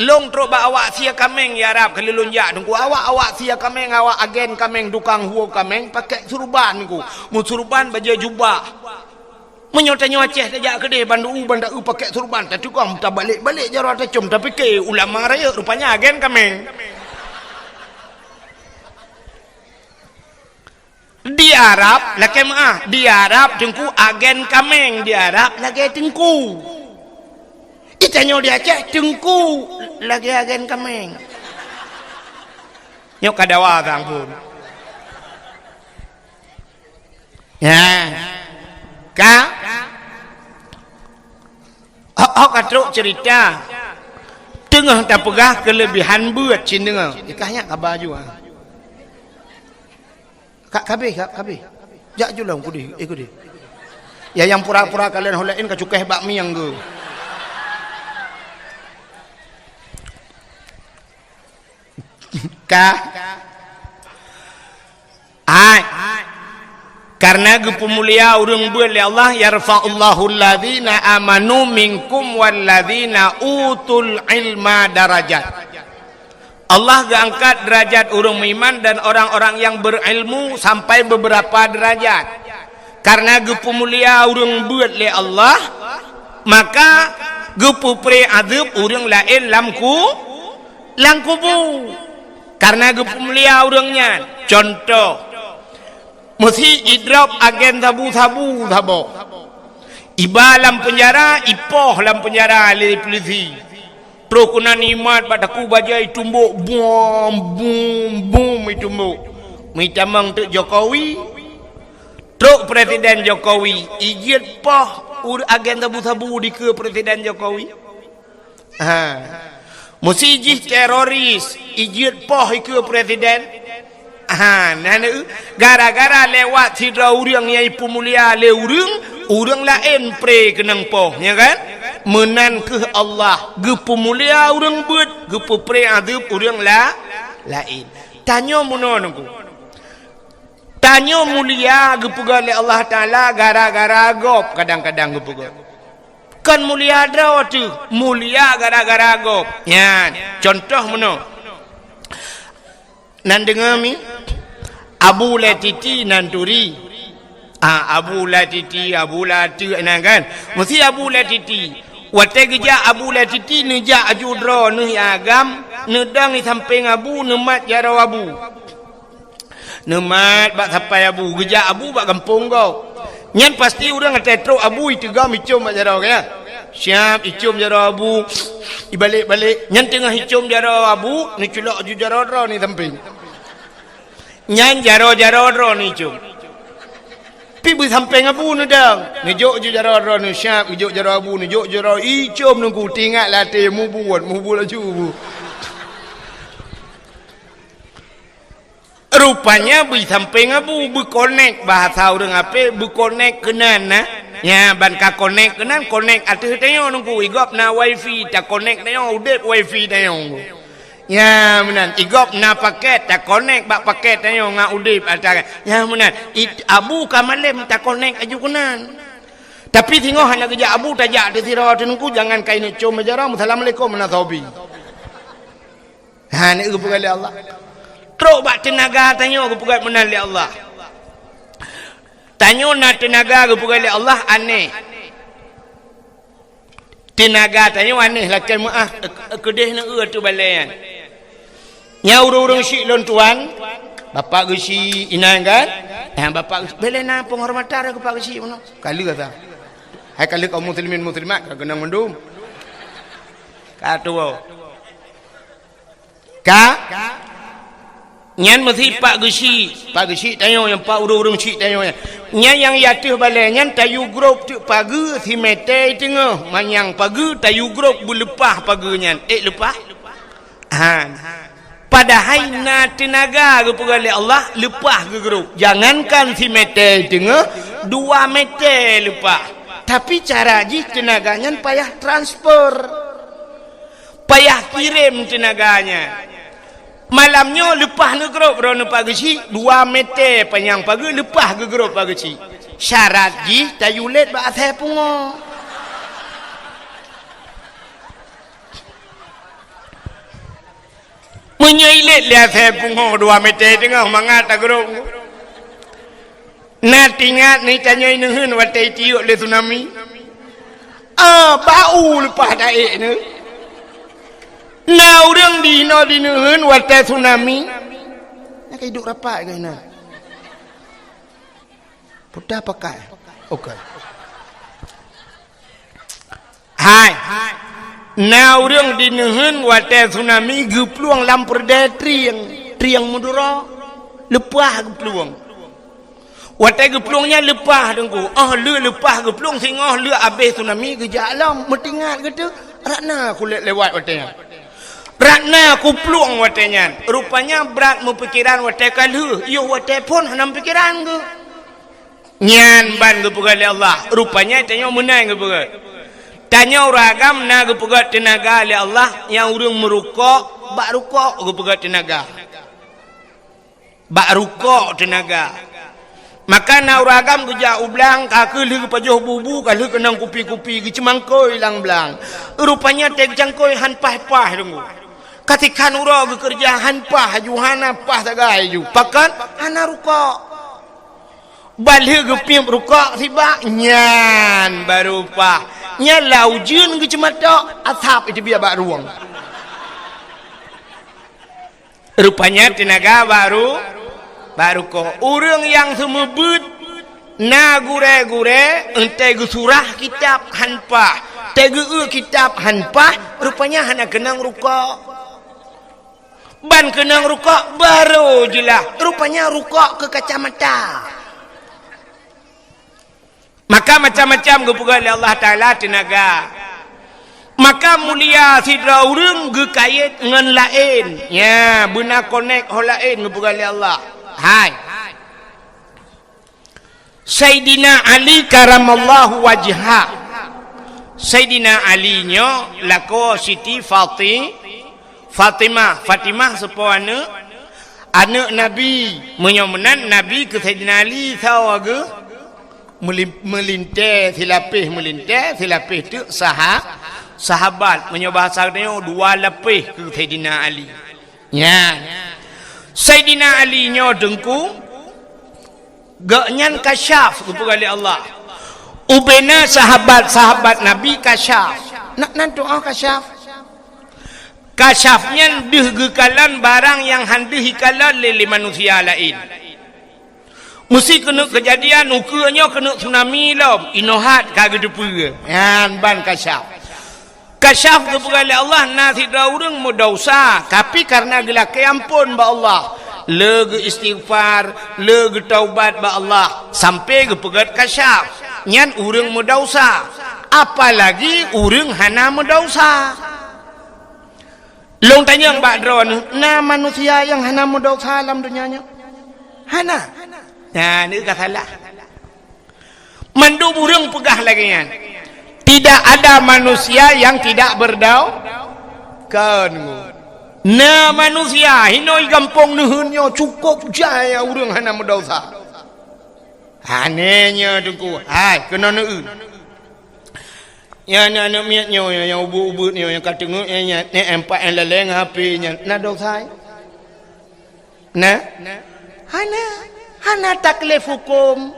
Lôn trok bak awak sie kaméng di Arab keu lôn jak teungku. Awak, awak sie kaméng, awak agen kaméng, tukang huo kaméng paké seuruban teungku. Meuseuruban bajée jubah. Meunyoe tanyoe Aceh tajak keudeh, ban deu-u, ban deu-u paké seuruban, tateugom, tabalek-balek jaroe tacom, tapike ulama rayeuk, rupanya agen kaméng. Di Arab, lakée meuah, di Arab teungku agen kaméng, di Arab lagée teungku. Itanyoe di Aceh teungku lagée agen kaméng. Nyoe ka dawa sang pun. Ya. Ka? Hok, hok ka trok cerita. Teungoh tapeugah keulebihan beuet cit deungoe. Ikah nyak kaba ju, ah. Ka, kabeh, ka, kabeh. Jak ju lom kudeh, eh, kudeh. Ya, nyang pura-pura kalian ho laén ka cukéh bak mieng geuh. Ka? Hai. Karena geupeumulia ureuëng beuet lé Allah, "Yarfa'ullahu alladzina amanu minkum walladzina utul ilma darajat." Allah geuangkat derajat ureuëng meuiman dan orang-orang yang berilmu sampai beberapa derajat. Karena geupeumulia ureuëng beuet lé Allah, maka geupeupreh azeueb ureuëng laén lam ku-, lam kubu. Karena geupeumulia ureuëng nyan. Contoh, meusi idrop agen sabu-sabu saboh. Iba lam peunjara, ipoh lam peunjara lé peulisi. Troh keunan imat bak takue bajée itumbok, bum, bum, bum itumbok. Meutamong teuk Jokowi, trok Presiden Jokowi, ijeuet poh ureuëng agen sabu-sabu dikeue Presiden Jokowi. Ha. Meusi jih teroris, ijeuet poh ikeue Presiden. Ha, nah, nah, gara-gara lewat sidroe ureuëng nyang ipeumulia lé ureuëng, ureuëng laén pré keunong poh, ya kan? Meunan kheueh Allah geupeumulia ureuëng beuet, geupeupré adeueb ureuëng la-, laén. Tanyoe meunoe Teungku. Tanyoe mulia geupeugah lé Allah Taala gara-gara gob, kadang-kadang geupeugah. Kon mulia droe teuh, mulia gara-gara gob. Nyan, contoh meunoe. Nan deungoe mi, Abu Latiti nan turi. Ah, Abu Latiti, Abu Lateuk nan kan. Meusi Abu Latiti. Watée geujak Abu Latiti neujak aju droeneuh agam, neudong di sampéng Abu, neumat jaroe Abu. Neumat bak sapai Abu, geujak Abu bak gampông gob. Nyan pasti ureuëng até trok Abu iteugom icom bak jaroe, kan? Siab icom jaroe Abu, ibalek-balek. Nyan teungoh icom jaroe Abu, neuculok aju jaroe droe ni sampéng. Nyan jaroe-jaroe droe ni icom. Pi beusampéng Abu neudong. Neujok aju jaroe droe ni siab, geujok jaroe Abu, neujok jaroe icom Teungku, tingat lam até mubuet, mubuet laju Abu. Rupanya beusampéng Abu, beukonek, bahasa ureuëng apé, beukonek keunan, nah. Nya, ban ka konek keunan, konek ateueh tanyoe Teungku, igob na wifi, takonek tanyoe, udeb wifi tanyoe. Nya, meunan, igob na paket, takonek bak paket tanyoe ngon udeb ata. Nya, meunan, it-, Abu ka malém takonek aju keunan. Tapi singoh hana geujak Abu, tajak teuh sidroe Teungku, jangan kain icom jaroe, "Assalamualaikum, meunan sobi." Ha, ni geupeugah lé Allah. Trok bak teunaga tanyoe geupeugah meunan lé Allah. Tanyoe na teunaga geupeugah lé Allah aneh. Teunaga tanyoe aneh, lakée meuáh, keudeh neueu ateueh balée nyan. Nya ureuëng-ureuëng syik lôn tuan, bapak geusyik inan kan? Ha, bapak geusyik, bela na penghormatan keu pak geusyik meunoe. Ka lheueh asa. Hai ka lheueh kaum muslimin muslimat ka keunong mandum. Ka tuwoe. Ka? Nyan meusi pak geusyik, pak geusyik tanyoe nyang pak ureuëng-ureuëng syik tanyoe nyan. Nyan nyang ateueh balée nyan tayue grob teuk pageue simetée teungoh, manyang pageue tayue grob beuleupah pageue nyan. Ék leupah? Han. Padahai na teunaga geupeugah lé Allah leupah geugrob. Jangankan simetée teungoh, dua metée leupah. Tapi cara jih teunaga nyan payah transfer. Payah kirém teunaga nyan. Malam nyoe leupah neugrob droeneuh pak geusyik, dua metée panyang pageue leupah geugrob pak geusyik. Syarat jih tayue lét bak asée pungoe. Meunyoe ilét lé asée pungoe dua metée teungoh mangat tagrob. Na tingat ni tanyoe neuheun watée itiyeuk lé tsunami? Ah, bak u leupah taék nyoe. Na ureuëng di inoe di neuheun watée tsunami? Na ka iduek rapat keu inan. Puta pakai. Oke. Hai. Na ureuëng di neuheun watée tsunami geuplueng lam peureudée trieng, trieng Madura. Leupah geuplueng. Watée geuplueng nyan leupah Teungku. Oh, le leupah geuplueng singoh le abéh tsunami geujak lom. Meutingat geuteuk, Ratna kulét lewat watée nyan. Ratna kuplueng watée nyan. Rupanya brat meupikeran watée ka lheueh. Yoh watée phon hana meupikeran geuh. Nyan ban geupeugah lé Allah. Rupanya tanyoe meunan geupeugah. Tanyoe ureuëng agam na geupeugah teunaga lé Allah nyang ureuëng meurukok, bak rukok geupeugah teunaga. Bak rukok teunaga. Maka na ureuëng agam geujak u blang, ka keuh lheueh geupajoh bubu, ka lheueh keunong kupi-kupi, geuceumangkôi lam blang. Rupanya tée geucangkôi han paih-paih Teungku. Ka tikhan uroe geukeureuja han paih, aju hana paih sagai aju. Pakon? Hana rukok. Ban lheueh geupiep rukok sibak, nyan baru paih. Nyan lam ujeuen geuceumatok, asab iteubiet bak rueng. Rupanya teunaga bak ru-, bak rukok. Ureuëng nyang seumeubeuet na gurée-gurée, entée geusurah kitab han paih, tée geu-eu kitab han paih, rupanya hana keunong rukok. Ban keunong rukok baru jeulaih, rupanya rukok keu kacamata. Maka macam-macam geupeugah lé Allah Taala teunaga. Maka mulia sidroe ureuëng geukayét ngon laén. Nya, beuna konek ho laén geupeugah lé Allah. Hai. Saidina Ali karamallahu wajhah. Saidina Ali nyoe lakoe Siti Fati-, Fatimah. Fatimah soe po aneuëk? Aneuëk Nabi. Meunyoe meunan Nabi keu Saidina Ali sawa geuh? Meulim-, meulintée, silapéh meulintée, silapéh teuk saha-, sahabat. Meunyoe bahasa geutanyoe, dua lapéh keu Saidina Ali. Nyan. Saidina Ali nyoe Teungku, gobnyan kasyaf geupeugah lé Allah. Ubena sahabat-sahabat Nabi kasyaf. Nak nan tu'oh kasyaf? Kasyaf nyan deuh geukalon barang nyang hán deuh ikalon lé, lé manusia laén. Meusi keuneuk keujadian ukeue nyoe keuneuk tsunami lom, inoe hat ka geuteupeue. Nyan ban kasyaf. Kasyaf geupeugah lé Allah na sidroe ureuëng meudesya, tapi kareuna geulakée amphon bak Allah, le geuistighfar, le geutaubat bak Allah, sampoe geupeugét kasyaf. Nyan ureuëng meudesya, apalagi ureuëng hana meudesya. Lôn tanyong bak droeneuh, na manusia nyang hana meudesya lam donya nyoe? Hana. Nah, nyoe ka salah. Mandum ureuëng peugah lagée nyan. Tidak ada manusia yang tidak berdau-, kan. Na manusia hinoe gampông neuheun nyoe cukôp jai ureuëng hana meudesya. Hana nyoe Teungku. Hai, keunoe neueu. Nyan aneuëk miet nyoe nyang ubeuet-ubeuet nyoe nyang ka teungeut nyan, nyan, nyan empat nyang laleng H P nyan. Na desya? Na? Hana. Hana taklif huköm.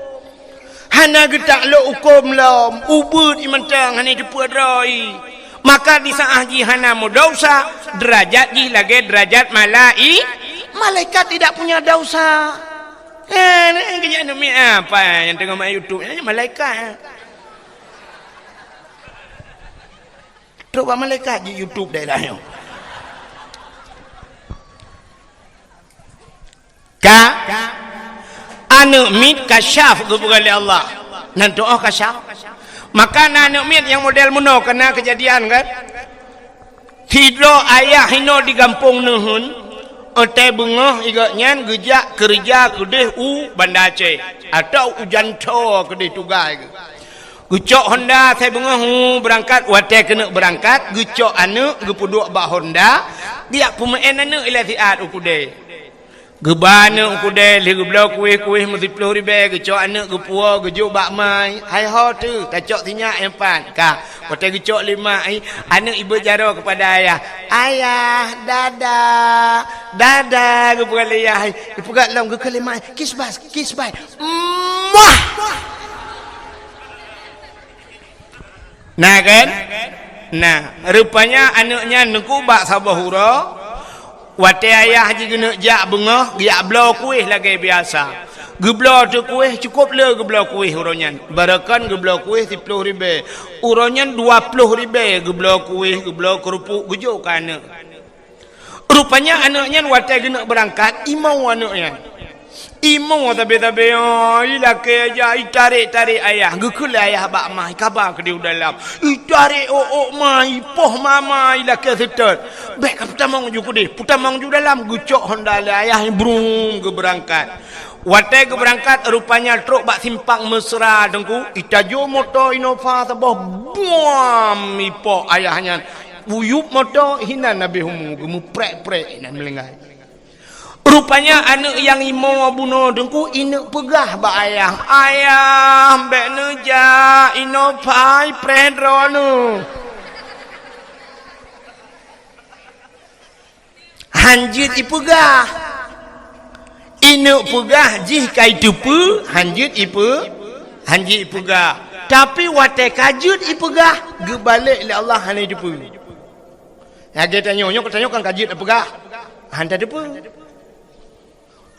Hana geutaklok huköm lom. Ubeuet ié mantong hana teupeu droe. Maka di saát jih hana meudesya, derajat jih lagée derajat malai-, malaikat tidak punya desya. Eh, ni kejak aneuëk miet apa nyang teungoh main YouTube? Nyan malaikat. Trok bak malaikat di YouTube daerah nyoe. Ka aneuëk miet kasyaf geupeugah lé Allah. Nan tu'oh kasyaf. Maka na aneuëk miet nyang model meunoe keuna keujadian kan. Sidroe ayah hinoe di gampông neuheun, watée beungoh ié gobnyan geujak keureuja keudeh u Banda Aceh, atawa u Jantho keudeh tugai geuh. Geucok honda asai beungoh, hu, beurangkat, watée keuneuk beurangkat, geucok aneuëk geupeuduek bak honda, geujak peumeu'en aneuëk ilée siat u keudée. Geuba aneuëk u keudée, lheueh geubloe kueh-kueh meusiploh ribée, geucok aneuëk geupuwoe, geujok bak ma, hai ho teuh, tacok sinyak nyang pat, ka. Watée geucok lé ma, aneuëk ibeuet jaroe keupada ayah, "Ayah, dadah, dadah," geupeugah lé ayah, geupeugah lom, geukheun lé ma, "Kiss bye, kiss bye." Muah! Na kan? Nah, rupanya aneuëk nyan neukubak saboh uroe, watée ayah jih geuneuk jak beungoh, geujak bloe kueh lagée biasa. Geubloe teuh kueh, cukôp le geubloe kueh uroe nyan. Barokon geubloe kueh siploh ribée. Uroe nyan dua ploh ribée geubloe kueh, geubloe keureupuk, geujok keu aneuëk. Rupanya aneuëk nyan watée geuneuk beurangkat, imoe aneuëk nyan. Imoe sabe-sabe, oh, ilakée jak, itarek-tarek ayah, geukheun lé ayah bak ma, ikaba keudeh u dalam. Itarek ôk-ôk ma, ipoh mama, ilakée seutôt. Bék ka peutamong ju keudeh, peutamong ju dalam, geucok honda lé ayah, brum, geubeurangkat. Watée geubeurangkat, rupanya trok bak simpang Mesra Teungku, itajok moto Innova saboh, buam, ipok ayah nyan. Buyup moto hinan habéh umu, geumeuprek-prek hinan meulinggai. Rupanya aneuëk nyang imoe bunoe Teungku, ineuk peugah bak ayah, "Ayah, bék neujak, Innova ipreh droeneuh." Han jeuet ipeugah. Ineuk peugah jih ka iteupeue, han jeuet ipe-, han jeuet ipeugah. Tapi watée ka jeuet ipeugah, geubalek lé Allah hana iteupeue. Lagée tanyoe, nyoe tanyoe kan ka jeuet ipeugah, han tateupeue.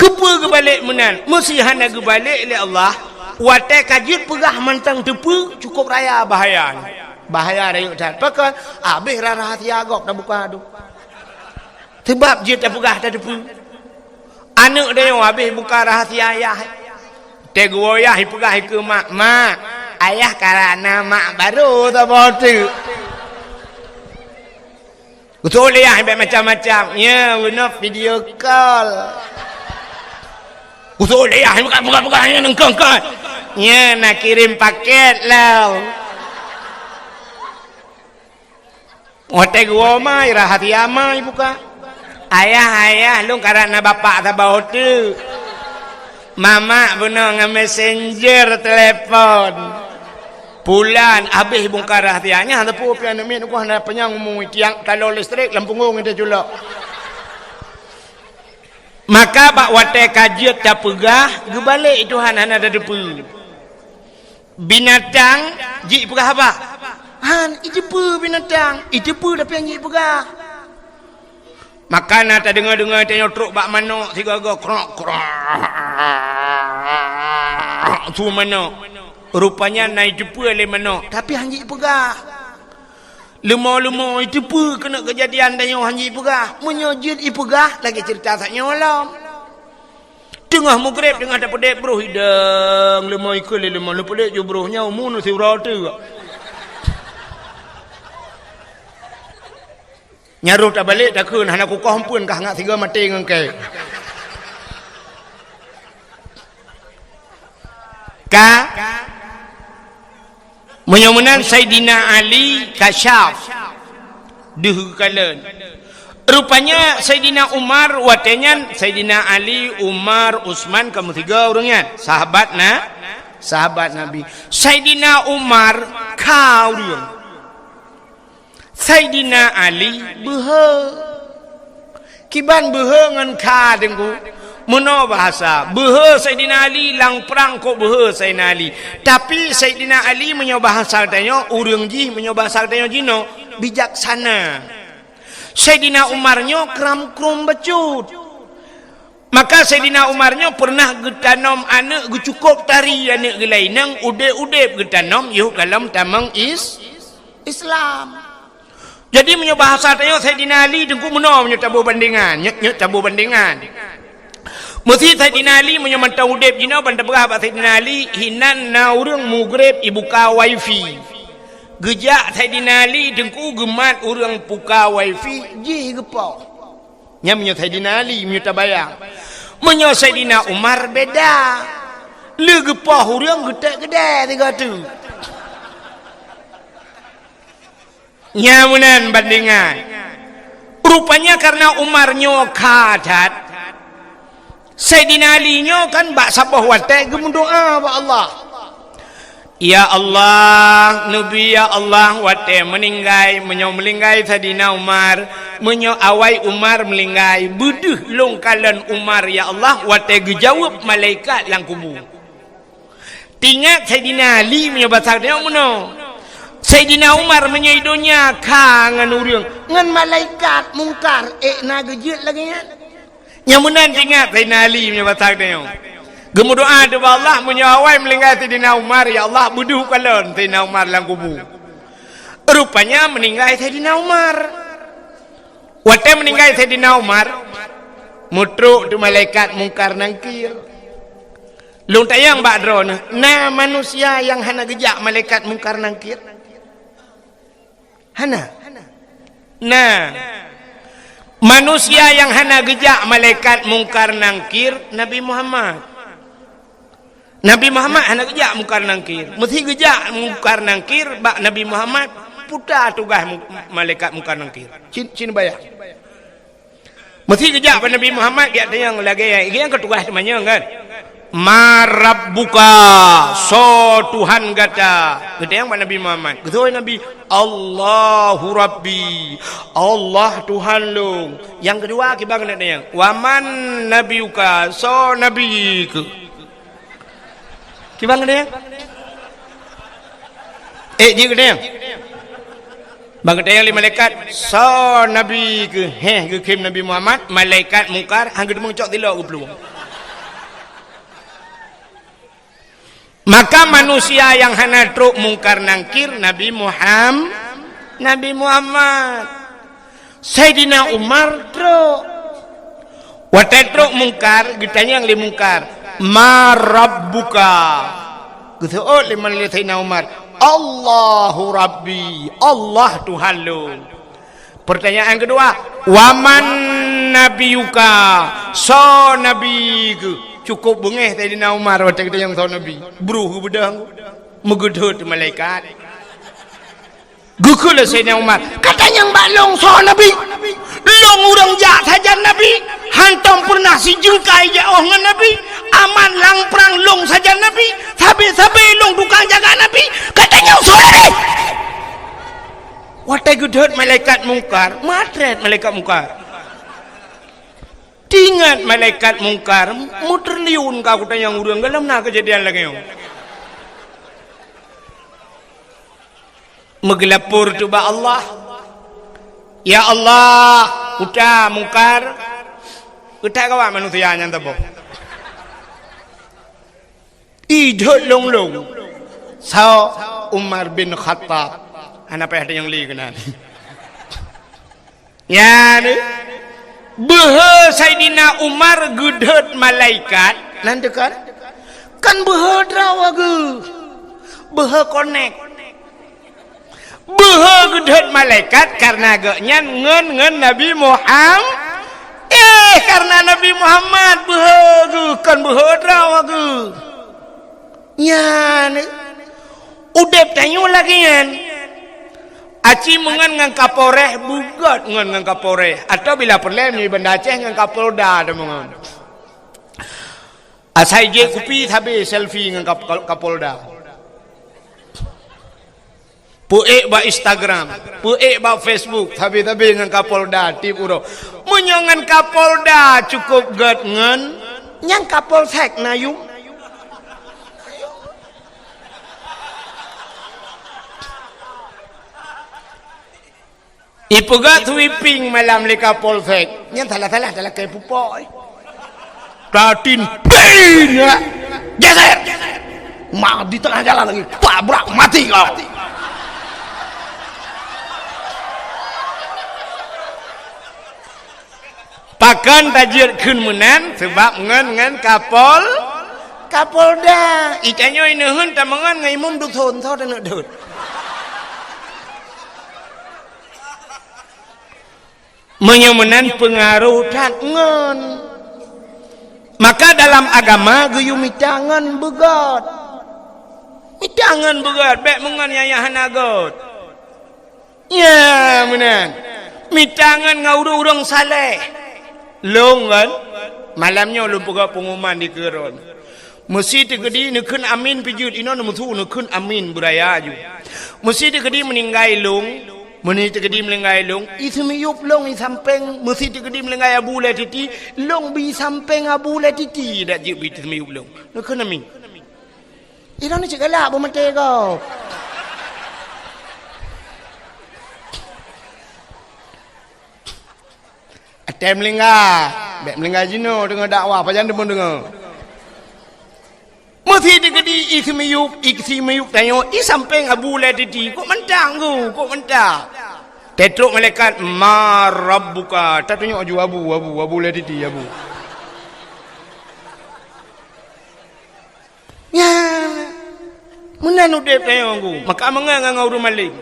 Keupeue geubalek meunan? Meuseuti hana geubalek lé Allah, watée ka jeuet peugah mantong teupeue, cukôp raya bahaya nyan. Bahaya rayeuk that. Pakon? Abéh rahsia gob tabuka tu. Sabab jeuet tapeugah tateupeue. Aneuëk tanyoe habéh buka rahsia ayah. Teuh geuwoe ayah ipeugah ikeue mak, "Mak, ayah ka na mak barô saboh teuk." Geutuléh ayah ibak macam-macam. Ya, guna video call. Usul ayah, buka, buka, buka, nyan engkau, engkau. Nyan na kirim paket lah. Watèe geuwoe ma, rahsia ma ibuka. Ayah, ayah, lôn karap na bapak saboh teuk. Mamak bunoe ngon messenger telepon. Pulan habéh bungka rahsia. Nyan teupeu pian aneuk miet nyoe hana panyang umu tiang taloe listrik lam punggong ita culok. Maka bak watèe ka jeuet tapeugah, geubalek Tuhan hana tateupeue. Binatang jeuet peugah haba? Han, iteupeue binatang, iteupeue tapi han jeuet peugah. Maka na tadeungoe-deungoe tanyoe trok bak manok sigoe-goe krok, krok. Su manok. Rupanya na iteupeue lé manok, tapi han jeuet peugah. Leumo-leumo iteupeue keuneuk keujadian tanyoe han jeuet peugah. Meunyoe jeuet ipeugah, lagèe ceurita sak nyoe lom. Teungoh meugreb, teungoh tapeudép broh idang, leumo ikheun lé leumo, leupeudép ju broh nyoe umu siuroe teuk. Nyan roh tabalek takheun hana kukoh eumpeuen kah ngat sigoe maté ngon kèe. Ka? Meunyoe meunan Saidina Ali kasyaf deuh geukalon. Rupanya Saidina Umar watèe nyan, Saidina Ali, Umar, Utsman, ka meusigoe ureueng nyan, sahabat na, sahabat Nabi. Saidina Umar kha ureueng. Saidina Ali beuhe. Kiban beuhe ngon kha, Teungku? Meunoe bahasa, beuhe Saidina Ali, lam prang kok beuhe Saidina Ali. Tapi Saidina Ali, meunyoe bahasa tanyoe, ureueng jih, meunyoe bahasa tanyoe jinoe, bijaksana. Saidina Umar nyoe kram-krum bacut. Maka Saidina Umar nyoe peureunah geutanom aneuk geucukôp tari aneuk geulaineng udép-udép geutanom yoh goh lom tamong is-, Islam. Jadi, meunyoe bahasa tanyoe Saidina Ali Teungku meunoe meunyoe taboh bandengan, nyoe, nyoe taboh bandengan. Meusi Saidina Ali meunyoe mantong udép jinoe ban tapeugah bak Saidina Ali, hinan na ureueng meugreb ibuka wifi. Geujak Saidina Ali Teungku geumat ureueng buka wifi jih geupoh. Nyan meunyoe Saidina Ali, meunyoe tabayang. Meunyoe Saidina Umar beda. Lé geupoh ureueng geutek keudè sigoe teuk. Nyan meunan bandengan. Rupanya karena Umar nyoe kha that, Saidina Ali nyoe kan bak saboh watèe geumeudoa bak Allah. Ya Allah, neubi ya Allah, watèe meuninggai, meunyoe meuninggai Saidina Umar, meunyoe awai Umar meuninggai, beudeuh lôn kalon Umar ya Allah, watèe geujaweueb malaikat lam kubu. Teuingat Saidina Ali meunyoe basa tanyoe meunoe. Saidina Umar meunyoe i donya kha ngon ureueng, ngon malaikat Mungkar, ék na geujeuet lagèe nyan. Nyang meunan teuingat Saidina Ali meunyoe basa tanyoe. Geumeudoa teuk bak Allah, meunyoe awai meuninggai Saidina Umar, ya Allah, beudeuh kalon Saidina Umar lam kubu. Rupanya meuninggai Saidina Umar. Watèe meuninggai Saidina Umar, meutrok teuk malaikat Mungkar Nangkir. Lôn tanyong bak droeneuh, na manusia nyang hana geujak malaikat Mungkar Nangkir? Hana. Nah, manusia nyang hana geujak malaikat Mungkar Nangkir, Nabi Muhammad. Nabi Muhammad hana geujak Mungkar Nangkir. Meusi geujak Mungkar Nangkir bak Nabi Muhammad, peue tugaih mu-, malaikat Mungkar Nangkir. Cit, cit bayang. Meusi geujak bak Nabi Muhammad, geujak tanyong lagèe nyang, nyang keu tugaih teumanyong kan. "Man rabbuka, soe Tuhan gata?" Geutanyong bak Nabi Muhammad. Geutanyong Nabi, "Allahu Rabbi, Allah Tuhan lôn." Nyang keudua, kiban keuneuk tanyong, "Wa man nabiyuka, soe nabi keuh?" Kiban keuneuk tanyong? Eh, jih keuneuk tanyong. Ban geutanyong lé malaikat, "Soe nabi keuh?" Heh, geukhém Nabi Muhammad, malaikat Mungkar, han geuteumeung cok tilok geuplueng. Maka manusia nyang hana trok Mungkar Nangkir, Nabi Muham-, Nabi Muhammad. Saidina Umar trok. Watèe trok Mungkar, geutanyong lé Mungkar, "Man rabbuka?" Geuseuôt lé, lé Saidina Umar, "Allahu Rabbi, Allah Tuhan lôn." Pertanyaan keudua, "Wa man nabiyuka?" Soe nabi keuh? Cukôp beungéh Saidina Umar watée geutanyong soe Nabi. Bruh geubeudôh, meugeudhôt malaikat. Geukheun lé Saidina Umar, "Ka tanyong bak lôn soe Nabi? Lôn ureuëng jak sajan Nabi, hántom peureunah sijeungkai jak 'oh ngon Nabi, aman lam prang lôn sajan Nabi, sabe-sabe lôn tukang jaga Nabi, ka tanyong soe Nabi?" Watée geudhôt malaikat Mungkar, meuatrét malaikat Mungkar. Tingat malaikat Mungkar, meutriliun ka kutanyong ureuëng, gohlom na keujadian lagée nyoe. Meugeulapor teuh bak Allah, "Ya Allah, uta Mungkar, uta gawat manusia nyan saboh." Idhôt lôn-lôn. Soe? Umar bin Khattab. Hana payah tanyong lé keunan. Nyan, beuhe Saidina Umar geudhôt malaikat, nan teuka. Kan beuhe droe geuh. Beuhe konek. Beuhe geudhôt malaikat kareuna gobnyan ngon, ngon Nabi Muham-, eh, kareuna Nabi Muhammad beuhe geuh, kon beuhe droe geuh. Nyan, udeb tanyoe lagée nyan. Aci meungon ngon Kapolres, beugét ngon, ngon Kapolres. Atawa bila peureulée meunyoe Banda Aceh ngon Kapolda tameungon. Asai jép kupi sabe selfie ngon Kap-, Kap-, Kapolda. Peuék bak Instagram, peuék bak Facebook, sabe-sabe ngon Kapolda tieb uroe. Meunyoe ngon Kapolda cukôp gét ngon, nyan Kapolsek na yum. Ipeugah sweeping malam lé Kapolsek. Nyan salah-salah talakée pupok, eh. Tatin, pin, ya. Geser. Ma di tengah jalan lagi. Tabrak, mati kau. Pakon tajeuet kheun meunan, seubab ngon, ngon Kapol-, Kapolda. Itanyoe ineuheun tameungon ngon imum dusun, soe taneuk deuet. Meunyoe meunan peungaroh that ngon. Maka dalam agama geuyue mita ngon beugét. Mita ngon beugét, bék meungon nyang, nyang hana gét. Ya, meunan. Mita ngon, ngon ureuëng-ureuëng saleh. Lôn kan, malam nyoe lôn peugah pengumuman di keuron. Meusi teukeudi neukheun amin pih jeuet, inoe neumeusu neukheun amin beuraya ju. Meusi teukeudi meuninggai lôn, meusi teukeudi meuninggai lôn, i seumiyueb lôn i sampéng, meusi teukeudi meuninggai Abu Lé Titi, lôn bi sampéng Abu Lé Titi dak jeuet bi seumiyueb lôn. Neukheun amin. Inoe ni cit galak beumaté gob. Até meulingga, bék meulingga jinoe deungoe dakwah, pajan deungoe-deungoe. Meusi teukeudi i seumiyueb, i seumiyueb tanyoe, i sampéng Abu Lé Titi, kok mantang ku, kok mantang. Teutrok malaikat, "Ma rabbuka?" Tatunyok aju Abu, Abu, Abu Lé Titi, Abu. Nyan, meunan udeb tanyoe ku. Maka meungon ngon ureuëng malém.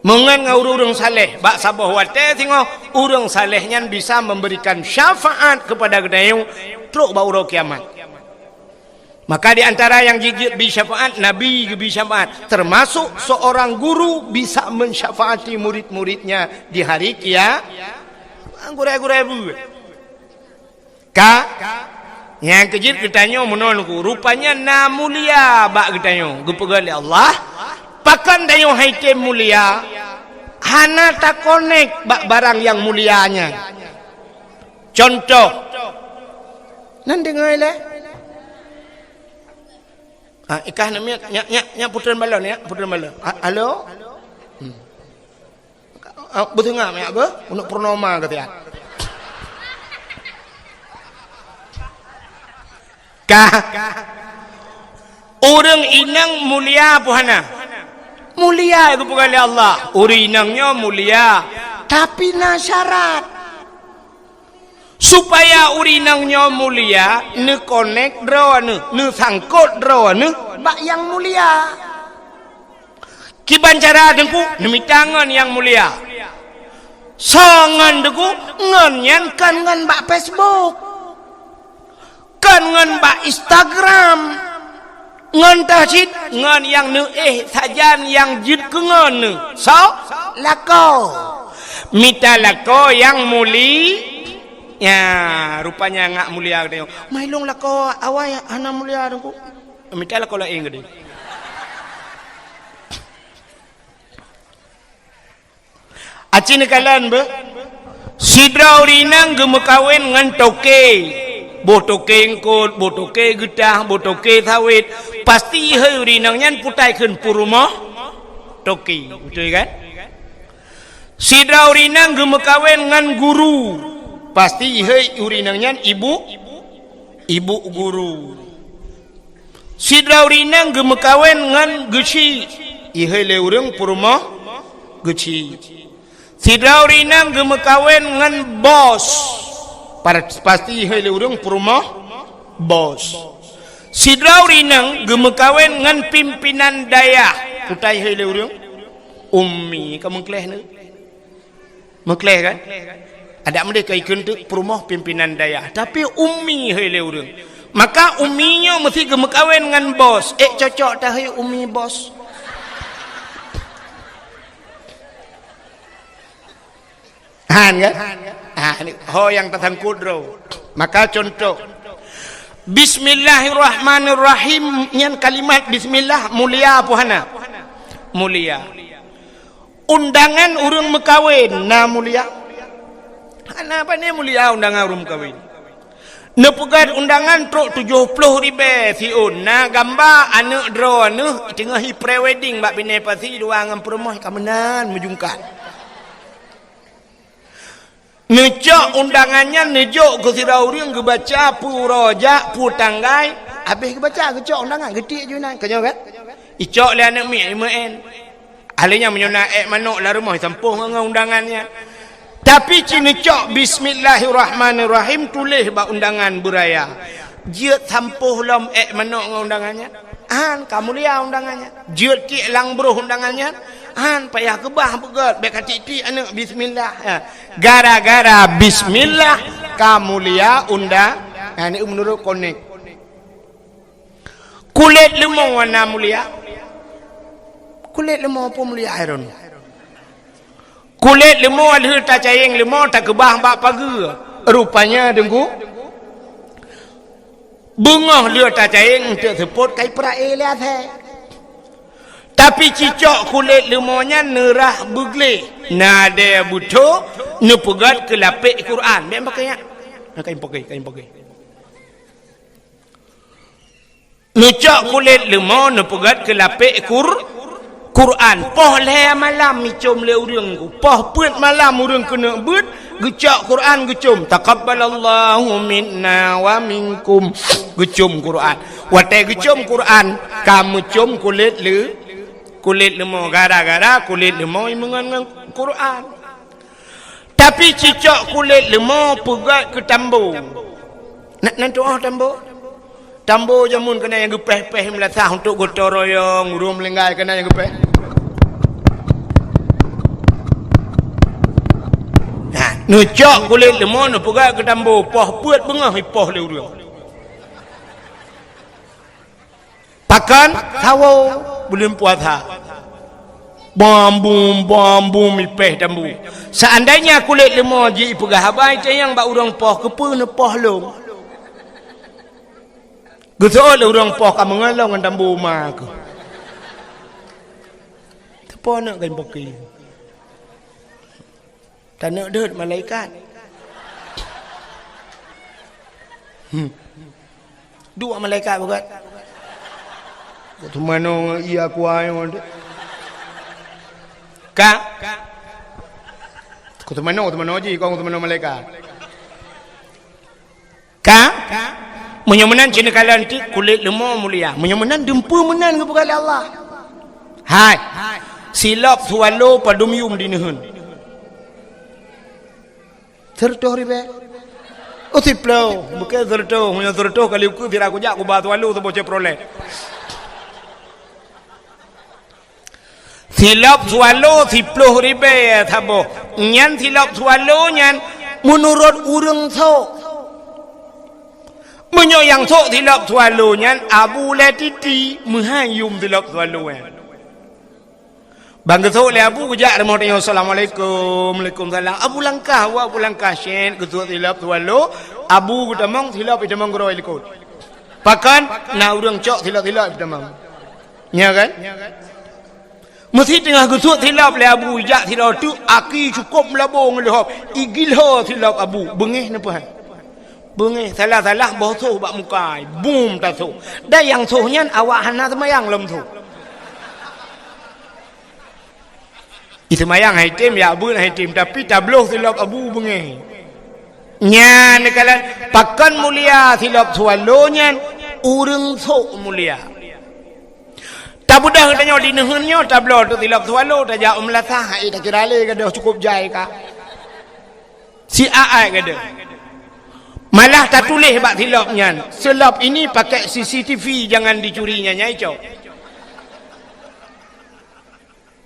Meungon ngon ureuëng-ureuëng saleh. Bak saboh watée singoh, ureuëng saleh nyan bisa memberikan syafaat kepada geutanyoe trok bak uroe kiamat. Maka di antara nyang jijeuet bi syafaat, Nabi geubi syafaat. Termasuk seorang guru bisa mensyafaati murid-muridnya di hari kia-, gurée-gurée bu. Ka, nyang keujeuet geutanyoe meunoe ku, rupanya na mulia bak geutanyoe, geupeugah lé Allah, pakon tanyoe hai tem mulia, hana takonek bak barang nyang mulia nyan. Contoh, nan deungoe lé? Ah, ikah namiet, nyak, nyak, nyak putreun balon, nyak putreun balon. Ah, halo? Hmm. Ah, beuteungoh, ya, beuh? Untuk purnama kata ya. Kah? Ureuëng inong mulia apa hana? Mulia geupeugah lé Allah. Ureuëng inong nyoe mulia. Tapi na syarat. Supaya ureuëng inong nyoe mulia, neukonek droeneuh, neusangkot droeneuh bak nyang mulia. Kiban cara Teungku, neumita ngon nyang mulia. Soe ngon Teungku, ngon nyan kon ngon bak Facebook. Kon bak Instagram. Ngon teuh cit, ngon nyang neuéh sajan nyang jeuet keu ngon neuh. Soe? Lakoe. Mita lakoe nyang muli-, nya, rupanya ngak mulia geutanyoe. Mai lôn lakoe awai hana mulia Teungku. Mita lakoe laén geutanyoe. Aci neukalon beuh, sidroe ureueng inong geumeukawen ngon toke. Boh toke eungkot, boh toke geutah, boh toke sawét. Pasti hai ureueng inong nyan putai kheun peurumoh toke. Beutôi kan? Sidroe ureueng inong geumeukawen ngon guru. Pasti hai ureueng inong nyan ibu, ibu guru. Sidroe ureueng inong geumeukawen ngon geuchik, ihai lé ureueng peurumoh geuchik. Sidroe ureueng inong geumeukawen ngon bos, pa-, pasti ihai lé ureueng peurumoh bos. Sidroe ureueng inong geumeukawen ngon pimpinan dayah, putai ihai lé ureueng ummi, ka meukleh neuh. Meukleh kan? Adak meudeh ka ikheun teuk peurumoh pimpinan dayah, tapi ummi hai lé ureueng. Maka ummi nyoe meusti geumeukawen ngon bos. Ék cocok tahai ummi bos. Han kan? Ah, ni ho nyang tasangkut droe. Maka contoh, Bismillahirrahmanirrahim nyan kalimat bismillah mulia apa hana? Mulia. Undangan ureueng meukawen na mulia? Hana, pane mulia undangan ureueng meukawen. Neupeugét undangan trok tujoh ploh ribée siôn, na gamba aneuk droeneuh teungoh i pre-wedding bak binéh pasi dua ngon peurumoh ka meunan meujungkat. Neucok undangan nyan neujok keu sidroe ureueng geubaca peue uroe jak, peue tanggai, habéh geubaca geucok undangan, geutiek ju inan. Ka nyoe kan? Icok lé aneuk miet, imeu'en. Ahli nyan meunyoe na ék manok lam rumoh, isampôh ngon, ngon undangan nyan. Tapi ci neucok bismillahirrahmanirrahim tuléh bak undangan beuraya. Jeuet sampôh lom ék manok ngon undangan nyan. An, ka mulia undangan nyan. Jeuet tiek lam broh undangan nyan. An, payah keubah beugét, bék ka tiek-tiek aneuk bismillah. Ha. Gara-gara bismillah ka mulia undang-, ha, ni meunurot konek. Kulét leumo na mulia. Kulét leumo peue mulia hai droeneuh? Kulét leumo lheueh tacayeng leumo takeubah bak pageue. Rupanya Teungku, beungoh lheueh tacayeng eunteuk seupôt kai peuraya lé asèe. Tapi cicok kulét leumo nyan neurah beugleh, nadèe beutho neupeugét keu lapék Quran. Bék pakè nyan. Kain pakè, kain pakè. Neucok kulét leumo neupeugét keu lapék Qur-, Quran. Poh lhèe malam icôm lé ureueng ku. Poh peuet malam ureueng keuneuk beuet, geucok Quran geucôm. Taqabbalallahu minna wa minkum. Geucôm Quran. Watèe geucôm Quran, ka meucôm kulét leu-, kulét leumo gara-gara kulét leumo imeungon ngon Quran. Tapi cicok kulét leumo peugét keu tambo. Na, na tu'oh tambo? Tambo jameun keunan nyang geupéh-péh meulasah untuk gotong royong, ureueng meulinggai keunan nyang geupéh. Nah, neucok kulét leumo neupeugét keu tambo, poh peuet beungoh ipoh lé ureueng. Pakon? Sawo, buleuen puasa. Bam bum, bam bum, ipéh tambo. Seandainya kulét leumo jih ipeugah haba itanyong bak ureueng poh, keupeue neupoh lôn? Geuseuôt lé ureueng poh ka meungon lôn ngon tambo ma keuh. Teupoh neuk kain poki. Taneuk deuet malaikat. Hmm. Dua malaikat beugét. Keu teumanoe ngon iya kuah nyoe deh. Ka? Keu teumanoe, teumanoe jih, kon teumanoe malaikat. Ka? Meunyoe meunan cit neukalon teuk kulét leumo mulia. Meunyoe meunan dumpeue meunan geupeugah lé Allah. Hai. Silop swallow padum yum di neuheun. Seureutoh ribèe. Oh, siploh. Bukon seureutoh. Meunyoe seureutoh kali ukeue sira kujak kuba swallow saboh Chevrolet. Silop swallow siploh ribèe saboh. Nyan silop swallow nyan meunurot ureueng sok. Meunyoe nyang sôk silop swallow nyan Abu Lé Titi, meuhai yum silop swallow nyan. Ban geusôk lé Abu, geujak rumoh tanyoe, "Assalamualaikum." "Waalaikumsalam." Abu langkah, awak Abu langkah, syét, geusôk silop swallow, Abu geutamong, silop itamong keudroe likot. Pakon na ureuëng cok silop-silop itamong. Nya kan? Meusi teungoh geusôk silop lé Abu, jak sidroe teuk, aki cukôp meulabô ngon leuhop, igilo silop Abu, beungéh neupeuhai. Beungéh, salah-salah boh sôh bak muka, bum tasôh. Dan nyang sôh nyan awak hana seumayang lom sôh. Iseumayang hai tem, ya beuet hai tem, tapi tabloh silop Abu beungéh. Nyan neukalon, pakon mulia silop swallow nyan, ureuëng sôk mulia. Tabeudôh geutanyoe di neuheun nyoe, tabloe teuk silop swallow, tajak u meulasah, hai takira lé gadôh cukôp jai ka. Si aai gadôh. Malah tatuléh bak silop nyan, "Silop ini pakai C C T V, jangan dicuri," nyan nyai cok.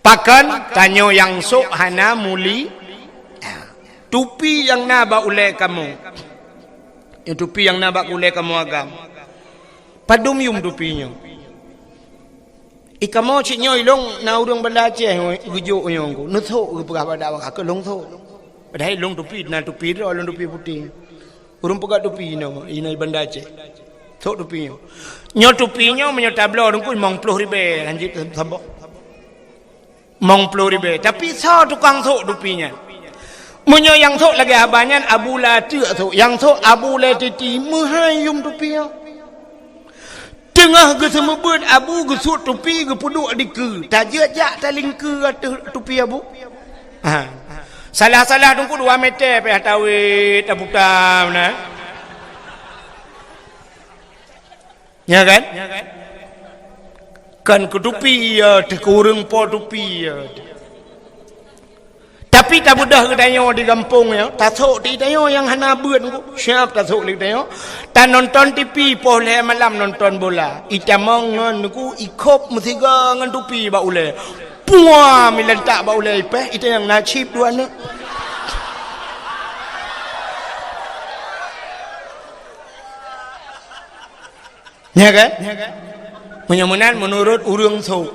Pakon tanyoe nyang sôk hana muli. Tupi nyang na bak ulée kamoe. Nyang tupi nyang na bak ulée kamoe agam. Padum yum tupi nyoe. I kamoe cit nyoe ilong na ureuëng Banda Aceh geujok nyoe ngku. Neusôk geupeugah bak dakwah, "Ka lôn sôk." Padahai ilong tupi, na tupi droe, ilong tupi putéh. Ureuëng peugah tupi inoe, inoe Banda Aceh. Sôk tupi nyoe. Nyoe tupi nyoe meunyoe tabloe teungku limong ploh ribée hanjeuet saboh. Limong ploh ribée. Tapi soe tukang sôk tupi nyan? Meunyoe nyang sôk lagée haba nyan Abu Lé Titi sôk, nyang sôk Abu Lé Titi, meuhai yum tupi nyoe. Teungoh geuseumeubeuet Abu geusut tupi geupeuduek dikeue, tajeuet jak talingkeue ateueh tupi Abu. Ha. Salah-salah teungku dua meter pih tawét taputa meunan. Ya kan? Kan keu tupi ya, teuh keu ureuëng po tupi ya. Tapi tabeudôh geutanyoe di gampông nyoe, tasôk di tanyoe nyang hana beuet ngku, siab tasôk di tanyoe. Tanonton T V poh lhée malam nonton bola. Itamong ngon ngku, ikhôb meusiga ngon tupi bak ulée. Puam ilantak bak ulée ipéh, itanyong na cit dua aneuk. Nya kan? Meunyoe meunan meunurot ureuëng sôk.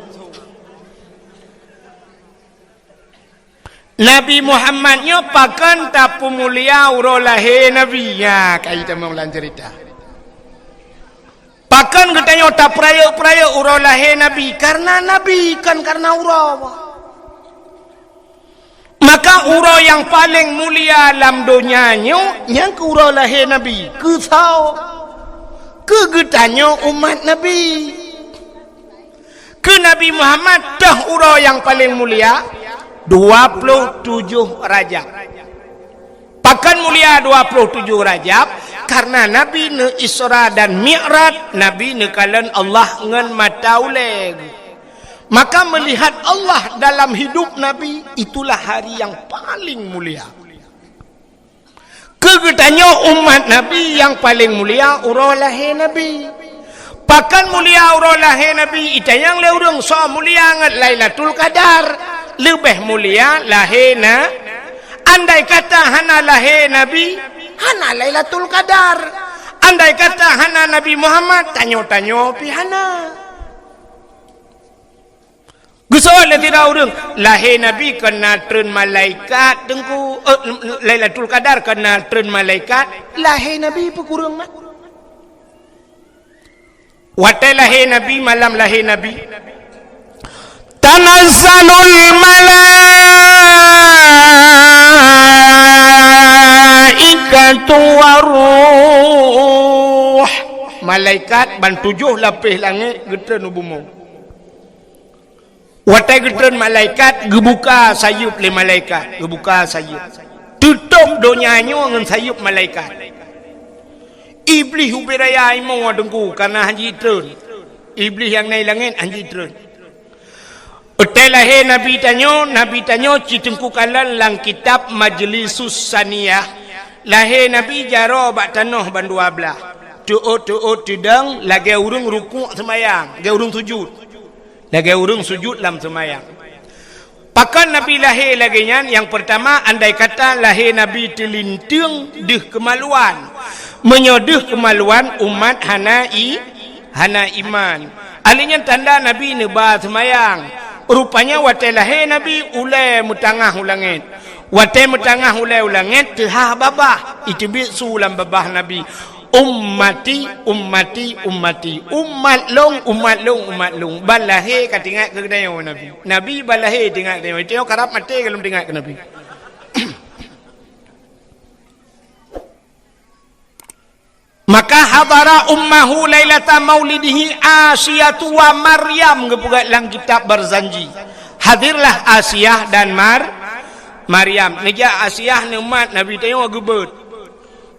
Nabi Muhammad nyoe pakon tapeumulia uroe lahé Nabi? Nya, ka itamong lam ceurita. Pakon geutanyoe tapeurayeuk-peurayeuk uroe lahé Nabi? Kareuna Nabi, kon kareuna uroe. Maka uroe nyang paleng mulia lam donya nyoe, nyang keu uroe lahé Nabi. Keu soe? Keu geutanyoe umat Nabi. Keu Nabi Muhammad toh uroe nyang paleng mulia, dua ploh tujoh Rajab. Pakon mulia dua ploh tujoh Rajab? Kareuna Nabi neu-Isra dan Mi'raj, Nabi neukalon Allah ngon mata ulée. Maka meulihat Allah dalam hidup Nabi, itulah hari nyang paleng mulia. Keu geutanyoe umat Nabi nyang paleng mulia uroe lahé Nabi. Pakon mulia uroe lahé Nabi? Itanyong lé ureuëng, soe mulia ngon Lailatul Qadar? Leubeh mulia lahé na. Andai kata hana lahé Nabi, hana Lailatul Qadar. Andai kata hana Nabi Muhammad, tanyoe-tanyoe pih hana. Geuseuôt lé sidroe ureuëng, lahé Nabi kon na treun malaikat teungku, eh, Lailatul Qadar kon na treun malaikat, lahé Nabi peukureueng mat. Watée lahé Nabi, malam lahé Nabi, tanazzalul malaikatu war ruh. Malaikat ban tujoh lapéh langét geutreun u bumoe. Watée geutreun malaikat, geubuka sayeuep lé malaikat, geubuka sayeuep. Teutôb donya nyoe ngon sayeuep malaikat. Iblih ubé raya imoe teungku kareuna hanjeuet treun. Iblih nyang na i langét hanjeuet treun. Watée lahé Nabi tanyoe, Nabi tanyoe cit teungku kalon lam kitab Majlisus Saniyah. Lahé Nabi jaroe bak tanoh bandua blaih. Teuôt-teuôt teudong lagée ureuëng rukuk seumayang, lagée ureuëng sujut. Lagée ureuëng sujut lam seumayang. Pakon Nabi lahé lagée nyan? Nyang peurtama, andai kata lahé Nabi teulinteung deuh keumaluan, Meunyoe deuh keumaluan, umat hana i, hana iman. Alèh nyan tanda Nabi neuba seumayang. Rupanya watèe lahé Nabi, ulèe meutangah u langèt. Watèe meutangah ulèe u langèt, teuhah babah, iteubiet su lam babah Nabi, "Ummati, ummati, ummati." "Umat lôn, umat lôn, umat lôn." Ban lahé ka teuingat keu geutanyoe Nabi. Nabi ban lahé teuingat geutanyoe. Geutanyoe karab maté ka lheueh teuingat keu Nabi. Maka hadara ummahu lailata maulidihi Asiyatu wa Maryam, geupeugah lam kitab Barzanji. Hadirlah Asiyah dan Mar-, Maryam. Neujak Asiyah neumat Nabi tanyoe geubeuet.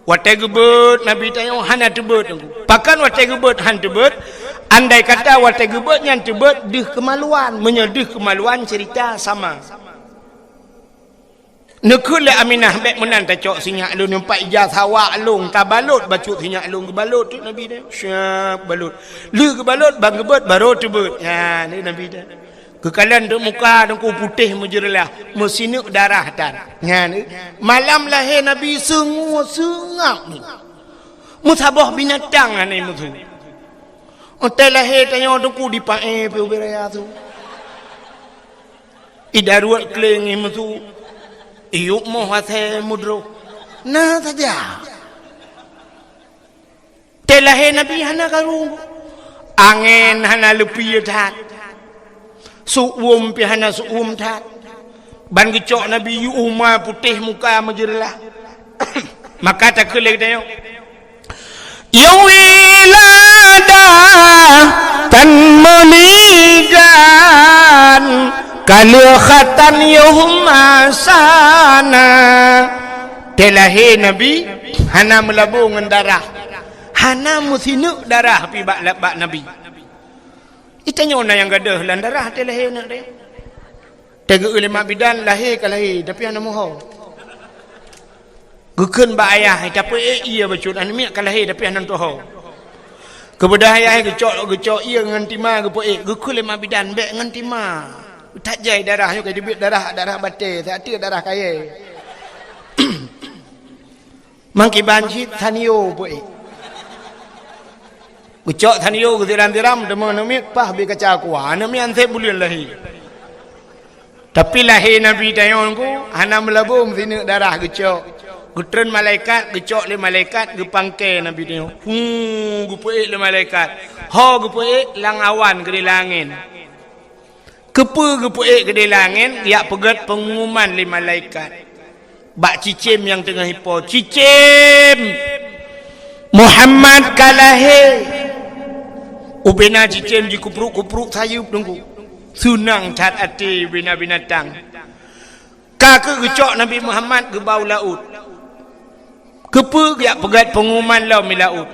Watèe geubeuet Nabi tanyoe hana teubeuet. Pakon watèe geubeuet han teubeuet? Andai kata watèe geubeuet nyan teubeuet deuh keumaluan. Meunyoe deuh keumaluan, ceurita sama. Neukheun lé Aminah, "Bèk meunan tacok sinyak lôn, nyoe pat ija sawak lôn, tabalot bacut sinyak lôn." Geubalot teuk Nabi deh. Siap balot. Lheueh geubalot, ban geubeuet, barô teubeuet. Nyan Nabi deh. Geukalon teuk muka Teungku putéh meujeureulah, meusineuk darah tan. Nyan, malam lahé Nabi seungab-seungab. Meusaboh binatang hana meusu. Watèe lahé tanyoe Teungku dipaéh pih ubé raya su. Idaruet kleng meusu, iyup moh asèe meudroh. Na saja. Watèe lahé Nabi hana karu. Angèn hana leupie that. Seuuem pih hana seuuem that. Ban geucok Nabi yue uma putéh muka meujeureulah. Maka takheun lé geutanyoe, "Ya wiladah tan meunigan, ka lheueh khatan yuhum asana." Watèe lahé Nabi hana meulabô ngon darah, hana meusineuk darah pih bak, bak Nabi. Geutanyoe na nyang gadôh lam darah watèe lahé aneuk deh. Teugeuh lé mak bidan lahé ka lahé, tapi hana meuho. Geukheun bak ayah, "Tapeuék ié bacut, aneuk miet ka lahé tapi hana meutuho." Keubeudah ayah geucok, geucok ié ngon tima geupeuék. Geukheun lé mak bidan, "Bèk ngon tima. That jai darah nyoe ka teubiet darah, darah batèe, siat teuk darah kayèe." Mangkiban cit Sanyo peuék. Geucok Sanyo geusiram-siram, teuma aneuk miet paih bie kaca kuah. Aneuk miet anseb buleuen lahé. Tapi lahé Nabi tanyoe Teungku hana meulabô meusineuk darah geucok. Geutreun malaikat, geucok lé malaikat, geupangkée Nabi tanyoe. Hu, geupeuék lé malaikat. Ho geupeuék lam awan keudéh lam angén. Keupeue geupeuék keudéh lam angén, geujak peugét peungumuman lé malaikat bak cicém nyang teungoh ipo, "Cicém, Muhammad ka lahé!" Ubena cicém jikeuprok-keuprok sayeuep Teungku. Seunang that até ubena binatang. Ka kheueh geucok Nabi Muhammad geuba u laôt. Keupeue geujak peugét peungumuman lom di laôt,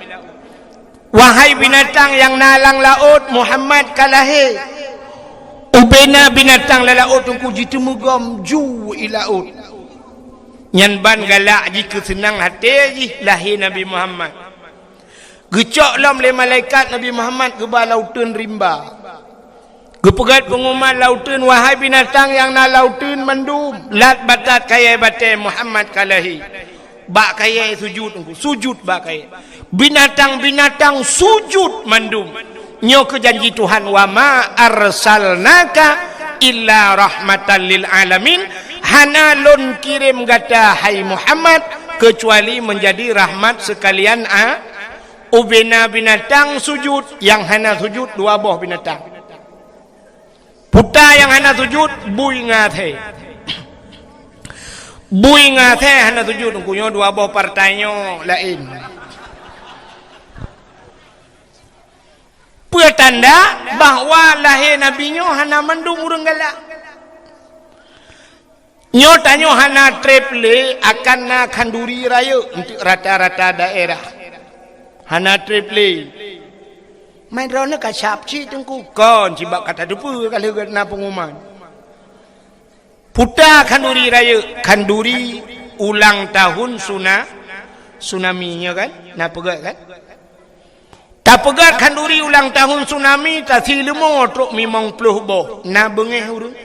"Wahai binatang nyang na lam laôt, Muhammad ka lahé." Ubena binatang lam laôt Teungku jiteumeugom ju i laôt. Nyan ban galak jih keu seunang até jih lahé Nabi Muhammad. Geucok lom lé malaikat Nabi Muhammad geuba lam uteuen rimba. Geupeugét peungumuman lam uteuen, "Wahai binatang nyang na lam uteuen mandum, lat batat kayèe batèe, Muhammad ka lahé." Bak kayèe sujut Teungku, sujut bak kayèe. Binatang-binatang sujut mandum. Nyoe keuh janji Tuhan, "Wa ma arsalnaka illa rahmatan lil alamin." Hana lôn kirém gata, hai Muhammad, keucuali meunjadi rahmat seukalian a-, Ubena binatang sujut, nyang hana sujut dua boh binatang. Puta nyang hana sujut, bui ngon asèe. Bui ngon asèe hana sujut, Teungku, nyoe dua boh partai nyoe laén. Peue tanda bahwa lahé Nabi nyoe hana mandum ureueng galak. Nyoe tanyoe hana trép lé akan na khanduri rayeuk untuk rata-rata daerah. Hana trép lé. Meunyoe droeneuh ka sab cit Teungku, kon cit bak ka tateupeue ka lheueh na peungumuman. Puta khanduri rayeuk, khanduri ulang tahun suna-, tsunami nyoe kan? Na peugah kan? Tapeugét khanduri ulang tahun tsunami, tasi leumo trok limong ploh boh. Na beungéh ureueng?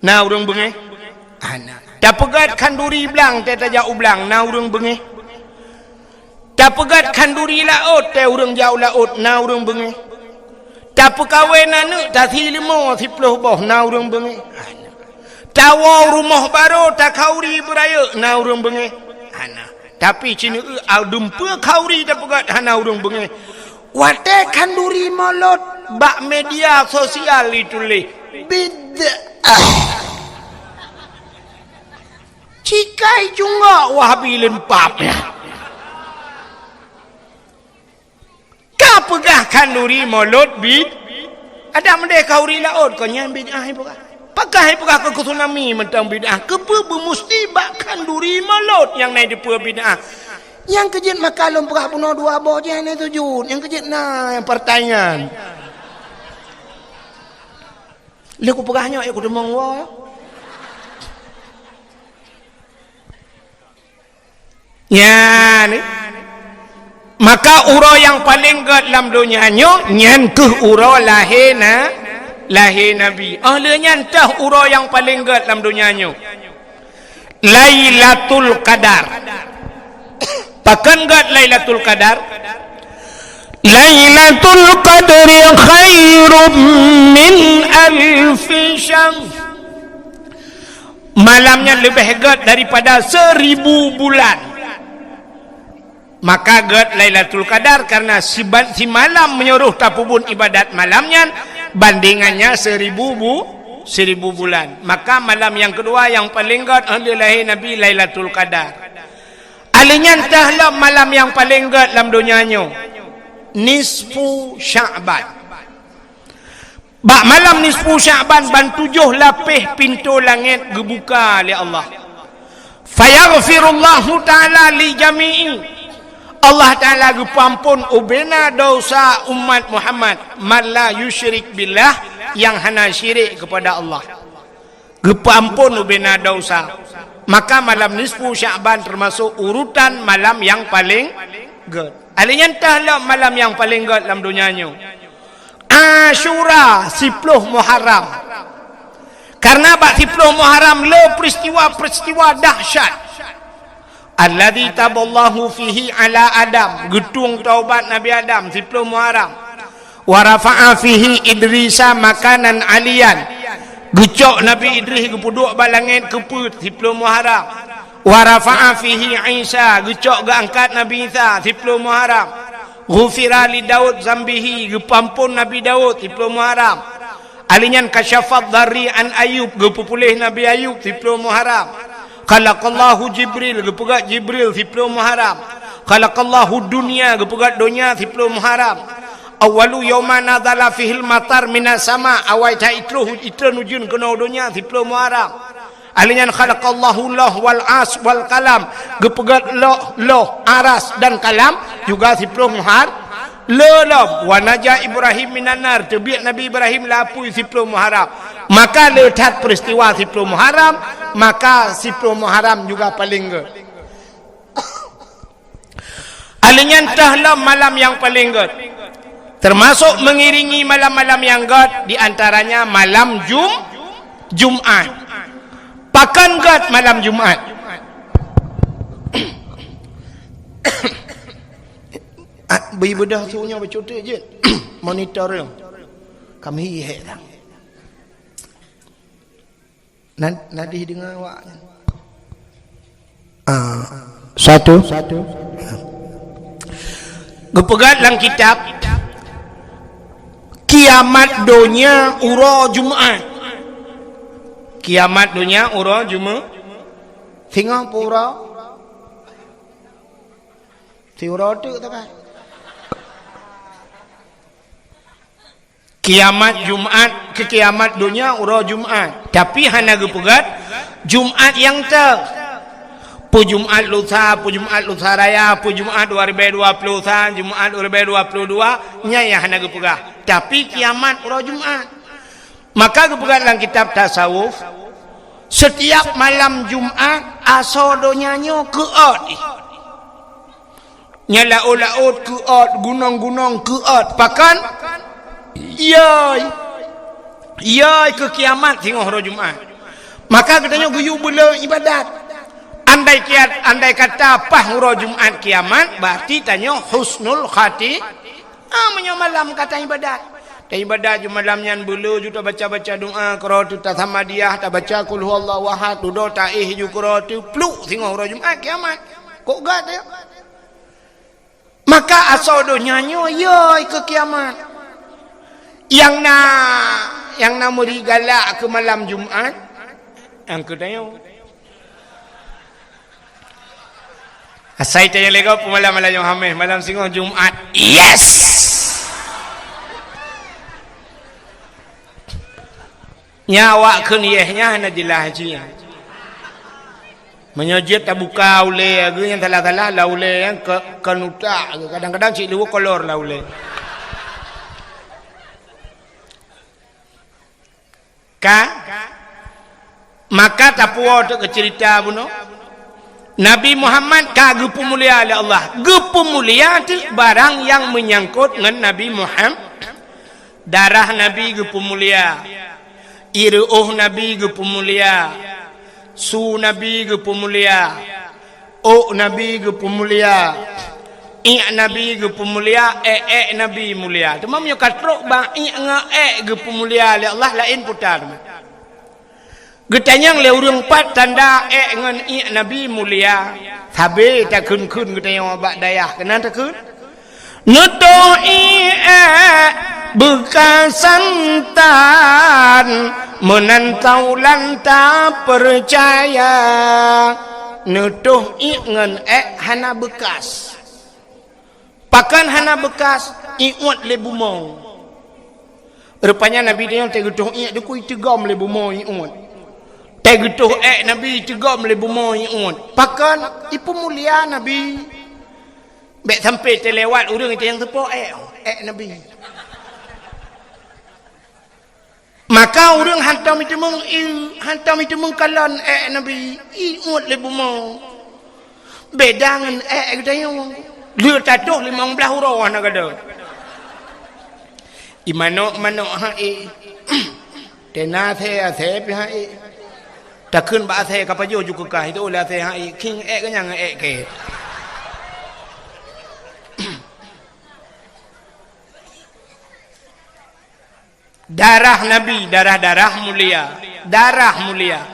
Na ureueng beungéh? Hana. Tapeugét khanduri blang, teuh tajak u blang, na ureueng beungéh? Tapeugöt khanduri laôt, watèe ureueng jak u laôt, na ureueng beungéh. Tapeukawen aneuk, tasi leumo siploh boh, na ureueng beungéh. Hana. Tawoe rumoh barô, takhauri beurayeuk, na ureueng beungéh. Hana. Tapi sineuk, a, dumpeue khauri tapeugöt, hana ureueng beungéh. Watèe khanduri mulod bak media sosial dituléh, bid'ah. Cikai cunggok Wahabi lempap nyan. Ka peugah khanduri mulod bid-, adak meudeh khauri laôt, kon nyan bid'ah ipeugah. Pakon ipeugah keu tsunami mantong bid'ah? Keupeue beumusti bak khanduri mulod nyang na dipeue bid'ah? Nyang keu jeuet maka lôn peugah bunoe dua boh jih hana sujud. Nyang keu jeuet na nyang partai nyan. Lheueh kupeugah nyoe, ya kuteumong woe. Nyan, maka uroe nyang paleng gét lam donya nyoe, nyan keuh uroe lahé na-, lahé Nabi. Óh lheueh nyan teuh uroe nyang paleng gét lam donya nyoe. Lailatul Qadar. Pakon gét Lailatul Qadar? Lailatul Qadri khairum min alfi syahr. Malam nyan leubeh gét daripada seribu bulan. Maka gét Lailatul Qadar karena siban-, simalam meunyoe tapeubuet ibadat malam nyan, bandingannya seribu bu-, seribu bulan. Maka malam nyang keudua nyang paleng gét óh lheueh lahé Nabi, Lailatul Qadar. Óh lheueh nyan teuh lom malam nyang paleng gét lam donya nyoe, nisfu Sya'ban. Bak malam nisfu Sya'ban ban tujoh lapéh pintoe langét geubuka lé Allah. Fayaghfirullahu ta'ala li jami'i. Allah Ta'ala geupeuamphon ubena desya umat Muhammad, man la yusyrik billah, nyang hana syirik keupada Allah. Geupeuamphon ubena desya. Maka malam nisfu Sya'ban teumasok urutan malam nyang paleng gét. Óh lheueh nyan teuh lom malam nyang paleng gét lam donya nyoe, Asyura, siploh Muharram. Karena bak siploh Muharram le peristiwa-peristiwa dahsyat. Alladzi taballahu fihi ala Adam, geutueng taubat Nabi Adam, siploh Muharram. Wa rafa'a fihi Idrisa makanan aliyan, geucok Nabi Idris geupeuduek bak langét keu peuet, siploh Muharram. Wa rafa'a fihi Isa, geucok geuangkat Nabi Isa, siploh Muharram. Ghufira li Daud zambihi, geupeuamphon Nabi Daud, siploh Muharram. Óh lheueh nyan kasyafad darri an Ayub, geupeupuléh Nabi Ayub, siploh Muharram. Khalaqallahu Jibril, geupeugét Jibril, siploh Muharram. Khalaqallahu dunya, geupeugét donya, siploh Muharram. Awwalu yauma nazala fihil matar minas sama, awai that itroh, itreun ujeuen keunoe donya, siploh Muharram. Óh lheueh nyan khalaqallahu lauh wal ars wal qalam, geupeugét lauh, lauh, aras dan kalam juga siploh Muhar-, le lom. Wa naja Ibrahim minan nar, teubiet Nabi Ibrahim lam apui, siploh Muharram. Maka le that peristiwa siploh Muharram, maka siploh Muharram juga paleng gét. Óh lheueh nyan teuh lom malam nyang paleng gét. Teumasok mengiringi malam-malam nyang gét, di antaranya malam Jum-, Jumat. Pakon gét malam Jumat? Ah, bri beudôh su nyoe bacut jeuet. Monitor nyoe. Kami hék dah. Na, na deuh deungoe awak nyan? Ah, satu. Geupeugah lam kitab, kiamat donya uroe Jumat. Kiamat donya uroe Jumat. Singoh peuuroe? Siuroe teuk teuka. Kiamat Jumat, keu kiamat donya uroe Jumat. Tapi hana geupeugah Jumat nyang teuh. Peue Jumat Lusa, peue Jumat Lusa Raya, peue Jumat dua ribèe dua ploh sa, Jumat dua ribèe dua ploh dua, nyan nyang hana geupeugah. Tapi kiamat uroe Jumat. Maka geupeugah lam kitab tasawuf, setiap malam Jumat, asoe donya nyoe keuôt jih. Nyan laôt-laôt keuôt, gunong-gunong keuôt. Pakon? Yai. Yai keu kiamat singoh uroe Jumat. Maka geutanyoe geuyue beu le iébadat. Andai kiat, andai kata paih uroe Jumat kiamat, berarti tanyoe husnul khati-, ah, meunyoe malam ka taibadat. Taibadat ju malam nyan beuleu ju tabaca-baca doa, keurau teu tasamadiyah, tabaca qul huwallahu ahad, dudoe taéh ju keurau teu, pluk singoh uroe Jumat kiamat. Kok gat ya? Maka asoe donya nyoe, yoi keu kiamat. Nyang na, nyang na meuri galak keu malam Jumat, nyang keu tanyoe. Asai tanyoe lego peumalam malam Jumat, malam singoh Jumat. Yes! Nya awak kheun yeh nyan hana jeulaih jih. Meunyoe jeuet tabuka ulée, geu nyang salah-salah lah ulée nyang ke, ke nutak. Kadang-kadang cit leuweuh kolor lah ulée. Ka? Maka tapuwoe teuk keu ceurita bunoe. Nabi Muhammad ka geupeumulia lé Allah. Geupeumulia teuk barang nyang meunyangkot ngon Nabi Muhammad. Darah Nabi geupeumulia, ireuôh Nabi geupeumulia, su Nabi geupeumulia, ôk Nabi geupeumulia, iék Nabi geupeumulia, ék-ék Nabi mulia. Teuma meunyoe ka trok bak iék ngon ék geupeumulia lé Allah, laén puta teuma. Geutanyong lé ureuëng pat tanda ék ngon iék Nabi mulia. Sabe takheun-kheun geutanyong bak dayah keunan takheun. Neutoh iék ék beukasan tan, meunan taulan tapeucaya. Neutoh iék ngon ék hana beukas. Pakon hana beukas? Iék uet lé bumoe. Rupanya Nabi nyoe teuh geutoh iék dukui teugom lé bumoe iék uet. Teuh geutoh ék Nabi teugom lé bumoe iék uet. Pakon? Ipeumulia Nabi. Bék sampai teulewat ureuëng nyang teupo ék, ék Nabi. Maka ureuëng hantom iteumeung ié, hantom iteumeung kalon ék Nabi, ié uet lé bumoe. Beda ngon ék geutanyoe. Lheueh tatoh limong blaih uroe hana gada. Imanok-manok ha ék. Tena asée-asée pih ha ék. Takheun bak asée ka pajoh ju keukah itu oleh asée ha ék. Khieng ék keunyan ngon ék kée. Darah Nabi, darah-darah mulia, darah mulia.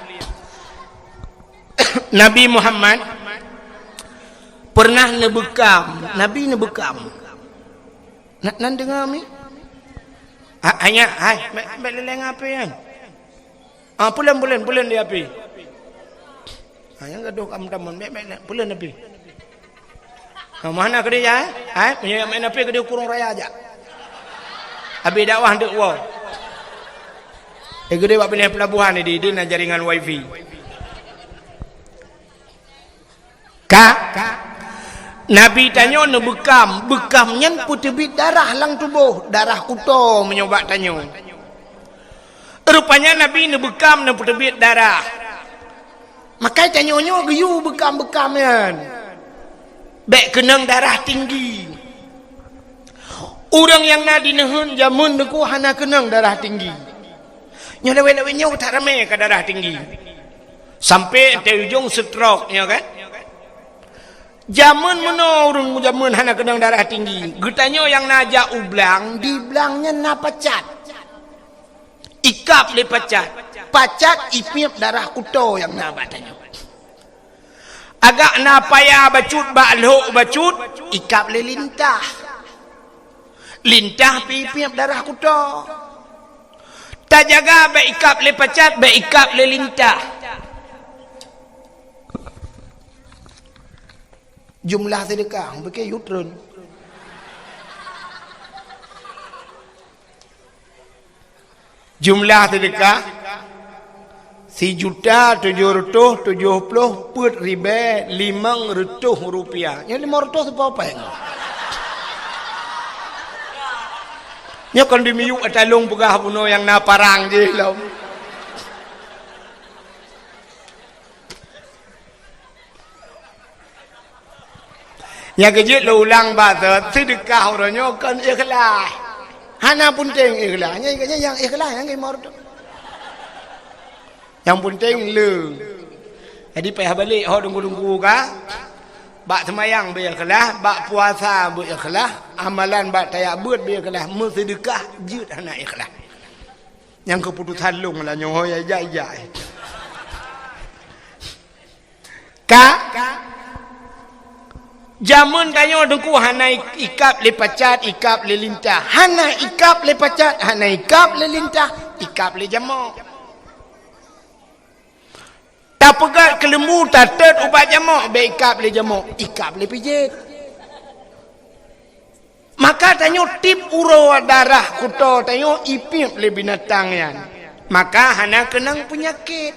Nabi Muhammad pernah neubeukam, Nabi neubeukam. Na, nan deungoe mi? Ha, hanya, hai, bék, bék leleng api kan. Ah, pulen, pulen, pulen di api. Ha, nyang gadoh ka meutamon, bék, bék, bék, pulen api. Ha, mana keudéh ya? Ha, meunyoe main api keudéh Kurong Raya jak. Abi dakwah deuk woe. Eh, keudéh bak binéh pelabuhan ni di, di na jaringan wifi. Ka? Nabi tanyoe neubeukam, beukam nyan peuteubiet darah lam tuboh, darah kuto meunyoe bak tanyoe. Rupanya Nabi neubeukam neupeuteubiet darah. Makai tanyoe nyoe geuyue beukam-beukam nyan. Bék keunong darah tinggi. Ureuëng nyang na di neuheun jameun neuku hana keunong darah tinggi. Nyoe lewat-lewat nyoe that ramé ka darah tinggi. Sampai teu ujong stroke nyoe kan. Jameun meunoe ureuëng jameun hana keunong darah tinggi. Geutanyoe nyang na jak u blang, di blang nyan na pacat. Ikab lé pacat. Pacat ipiep darah kuto nyang na bak tanyoe. Agak na paya bacut bak lhok bacut, ikab lé lintah. Lintah pih ipiep darah kuto. Tajaga bék ikab lé pacat, bék ikab lé lintah. Jumlah sedekah, bukon yue treun. Jumlah sedekah, sijuta tujoh reutôh tujoh ploh peuet ribée limong reutôh rupiah. Nyoe limong reutôh seupôt péng. Nyoe kon dimiyueb ata lôn peugah bunoe nyang na parang jih lom. Nyang keujeuet lôn ulang bak sot, seudeukah uroe nyoe kon ikhlas. Hana peunteng ikhlas. Nyang, nyang, nyang ikhlas nyang imor tu. Nyang peunteng le. Jadi payah balek ho teungku-teungku ka. Bak seumayang beu ikhlas, bak puasa beu ikhlas, amalan bak tajak beuet beu ikhlas, meuseudeukah jeuet hana ikhlas. Nyang keuputosan lôn lah nyoe ho ijak-ijak. Ka? Jameun tanyoe teungku hana ikab lé pacat, ikab lé lintah. Hana ikab lé pacat, hana ikab lé lintah, ikab lé jamok. Tapeugöt keuleumbu tatot ubak jamok, bèk ikab lé jamok, ikab lé pijet. Maka tanyoe tiep uroe darah kuto tanyoe ipiep lé binatang nyan. Maka hana keunong peunyakét.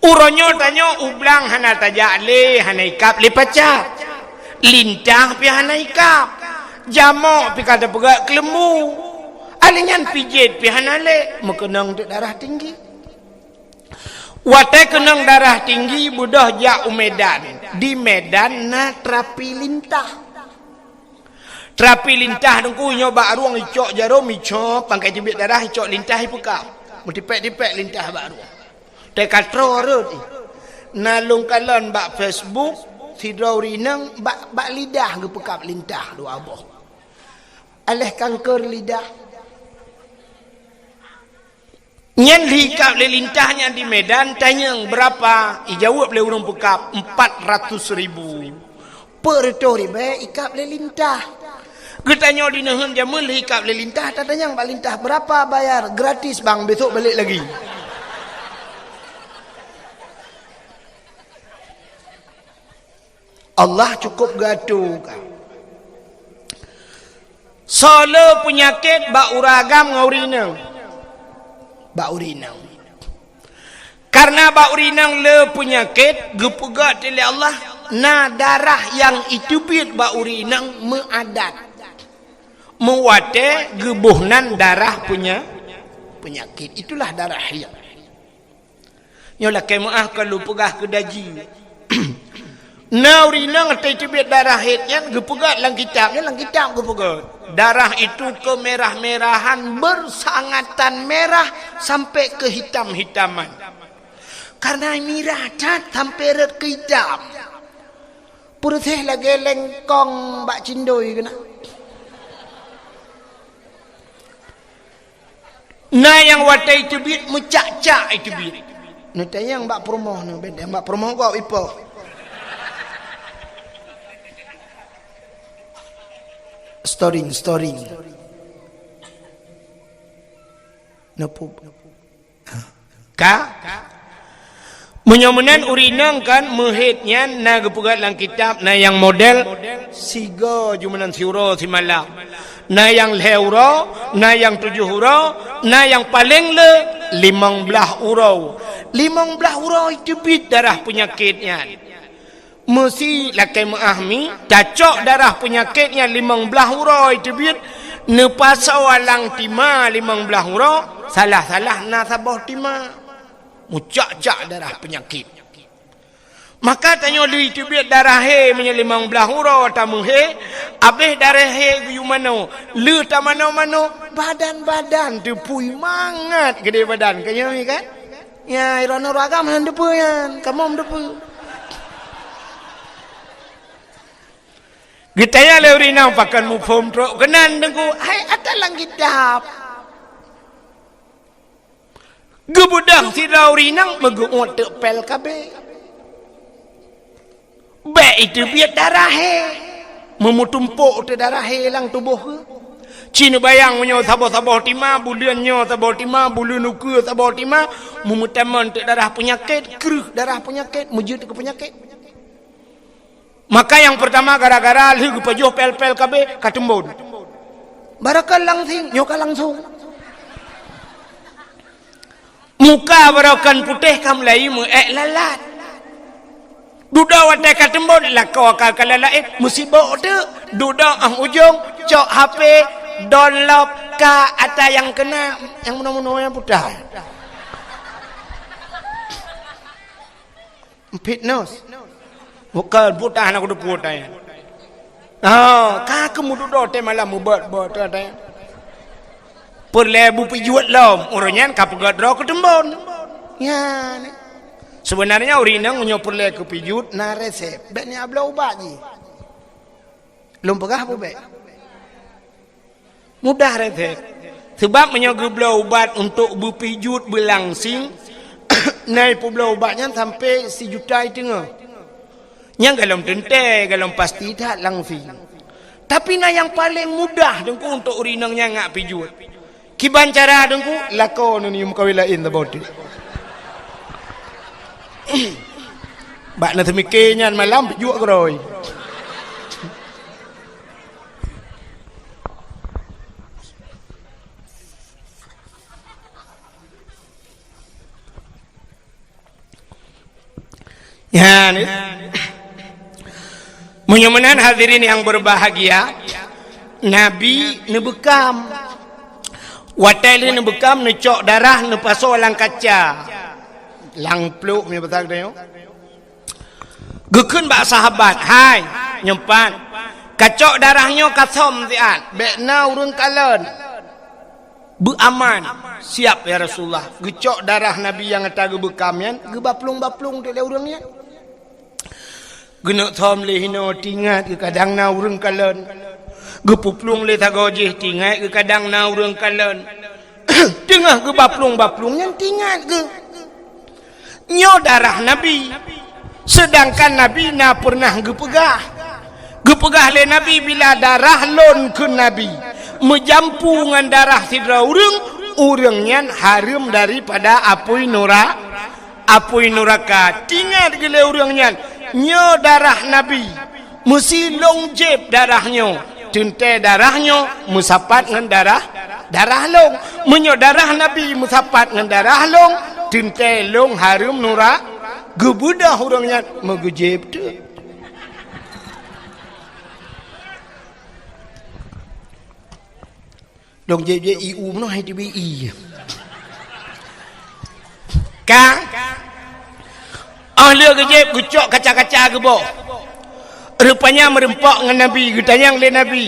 Uroe nyoe tanyoe ublang hana tajak lé, hana ikab lé pacat. Lintah pih hana ikab. Jamok pih ka tapeugöt keuleumbu. Alèh nyan pijet pih hana lé, meukeunong teuk darah tinggi. Watèe keunong darah tinggi beudôh jak u Medan. Di Medan na terapi lintah. Terapi lintah teungku nyoe bak rueng icok jarom icok, pangkai teubiet darah icok lintah ipeukab. Meutipèk-tipèk lintah bak rueng. Teuka troe rhot ih. Na lôn kalon bak Facebook, sidroe ureueng inong bak, bak lidah geupeukab lintah dua boh. Alèh kanker lidah. Nyan lheuh ikab lé lintah nyan di Medan, tanyong, "Beurapa?" Ijaweueb lé ureueng peukab, "Empat ratus ribu." Peuet reutôh ribèe ikab lé lintah. Geutanyoe di neuheun jameun lheuh ikab lé lintah, tatanyong bak lintah, "Beurapa bayar?" "Gratis, Bang, besok balik lagi." Allah cukôp geuatô ka. Soe le peunyakét bak ureueng agam ngon ureueng inong? Bak ureueng inong. Kareuna bak ureueng inong le peunyakét, geupeugah lé Allah, na darah nyang iteubiet bak ureueng inong meuadat. Meuwatèe geuboh nan darah peunya-, peunyakét. Itulah darah haid. Nyoe lakèe meu'ah ka lôn peugah keu daji. Na ureueng inong watèe teubiet darah haid nyan geupeugah lam kitab, nyan lam kitab geupeugah. Darah itu kemerah-merahan, bersangatan merah sampai kehitam-hitaman. Karena mirah that sampai rhot keu hitam. Peureuseh lagèe lengkong bak cindoi keunan. Na nyang watèe iteubiet meucak-cak iteubiet. Neutanyong bak peurumoh nyoe, bèk tanyong bak peurumoh gob ipoh. Storing, storing. Neupeu-, Ka? Meunyoe meunan ureueng inong kan meuhaid nyan na geupeugah lam kitab, na nyang model sigoe jumeunan siuroe simalam. Na nyang lhèe uroe, na nyang tujoh uroe, na nyang paleng le limong blaih uroe. Limong blaih uroe teubiet darah peunyakét nyan. Meusi lakèe meu'ah mi, tacok darah peunyakét nyan limong blaih uroe teubiet, neupasoe alang tima limong blaih uroe, salah-salah na saboh tima. Mucak-cak darah peunyakét. Maka tanyoe le teubiet darah haid meunyoe limong blaih uroe tameuhaid, abéh darah haid geuyue manoe, le tamanoe-manoe, badan-badan teupui mangat keudéh badan. Ka nyoe kan? Nya, droeneuh ureueng agam hana teupeu nyan, kamoe teupeu. Geutanyong lé ureueng inong pakon muphom trok keunan teungku, hai ata lam kitab. Geubeudôh sidroe ureueng inong meugeuôt teuk pèl K B. Bèk iteubiet darah haid. Meumeutumpok teuh darah haid lam tuboh geuh. Ci neubayang meunyoe saboh-saboh tima, buleuen nyoe saboh tima, buleuen ukeue saboh tima, meumeutamong teuk darah peunyakét, kreueh darah peunyakét, meujeuet keu peunyakét. Maka nyang peurtama gara-gara lheueh geupajoh pèl-pèl K B ka teumbon. Barokon langsing, nyoe ka langsong. Muka barokon putéh ka mulai meuék lalat. Dudoe watèe ka teumbon, lakoe ka, ka lalat, eh, meusibok teuk. Dudoe 'oh ujong, cok H P, download ka ata nyang keuna, nyang meunoe-meunoe nyang putéh. Fitness. Bukan, buta hana kuteupeu tanya. Oh, ka keumududoe teuh malam mubot-bot teuh tanya. Peureulèe beupijuet lom, ureueng nyan ka peugöt droe keu teumbon. Nyan. Sebenarnya ureueng inong meunyoe peureulée keu pijuet na resep, bék neubloe ubat jih. Lôn peugah peue bék? Mudah resep. Sebab meunyoe geubloe ubat untuk beupijuet beulangsing, na peubloe ubat nyan sampai sijuta teungoh. Nyang golom teuntée, golom pasti that langsing. Tapi na nyang paleng mudah Teungku untuk ureueng inong nyang ngak pijuet. Kiban cara Teungku, lakoe neuyue meukawen laén saboh teuk. Bak na teumike nyan malam pijuet keurôi. Nyan, meunyoe meunan hadirin nyang berbahagia, Nabi neubeukam. Watée lheueh neubeukam, neucok darah, neupasoe lam kaca. Lam pluek meunyoe basa geutanyoe. Geukheun bak sahabat, "Hai, nyoe pat, kacok darah nyoe kasöm siat, bék na ureueng kalon." Beuaman, siap ya Rasulullah. Geucok darah Nabi nyang ata geubeukam nyan, geubaplueng-baplueng teuk lé ureueng nyan. Geuneuk thom lé hinoe, tingat geukadang na ureueng kalon. Geupuplueng lé sagoe jih, tingat geukadang na ureueng kalon. Teungoh geubaplueng-baplueng nyan, tingat geu. Nyoe darah Nabi. Seudangkan Nabi na peureunah geupeugah. Geupeugah lé Nabi, "Bila darah lôn," kheun Nabi, "meujampu ngon darah sidroe ureueng, ureueng nyan hareuem daripada apui nura-, apui nuraka." Tingat geu lé ureueng nyan, nyoe darah Nabi. Meusi lôn jieb darah nyoe, teuntée darah nyoe meusapat ngon darah, darah lôn. Meunyoe darah Nabi meusapat ngon darah lôn, teuntée lôn hareuem nura-, geubeudôh ureueng nyan meugeujieb teuk. Lôn jieb-jieb ié u meunoe hai teubiet ié. Ka? Óh lheueh geujieb, geucok kaca-kaca geuboh. Rupanya meurumpok ngon Nabi, geutanyong lé Nabi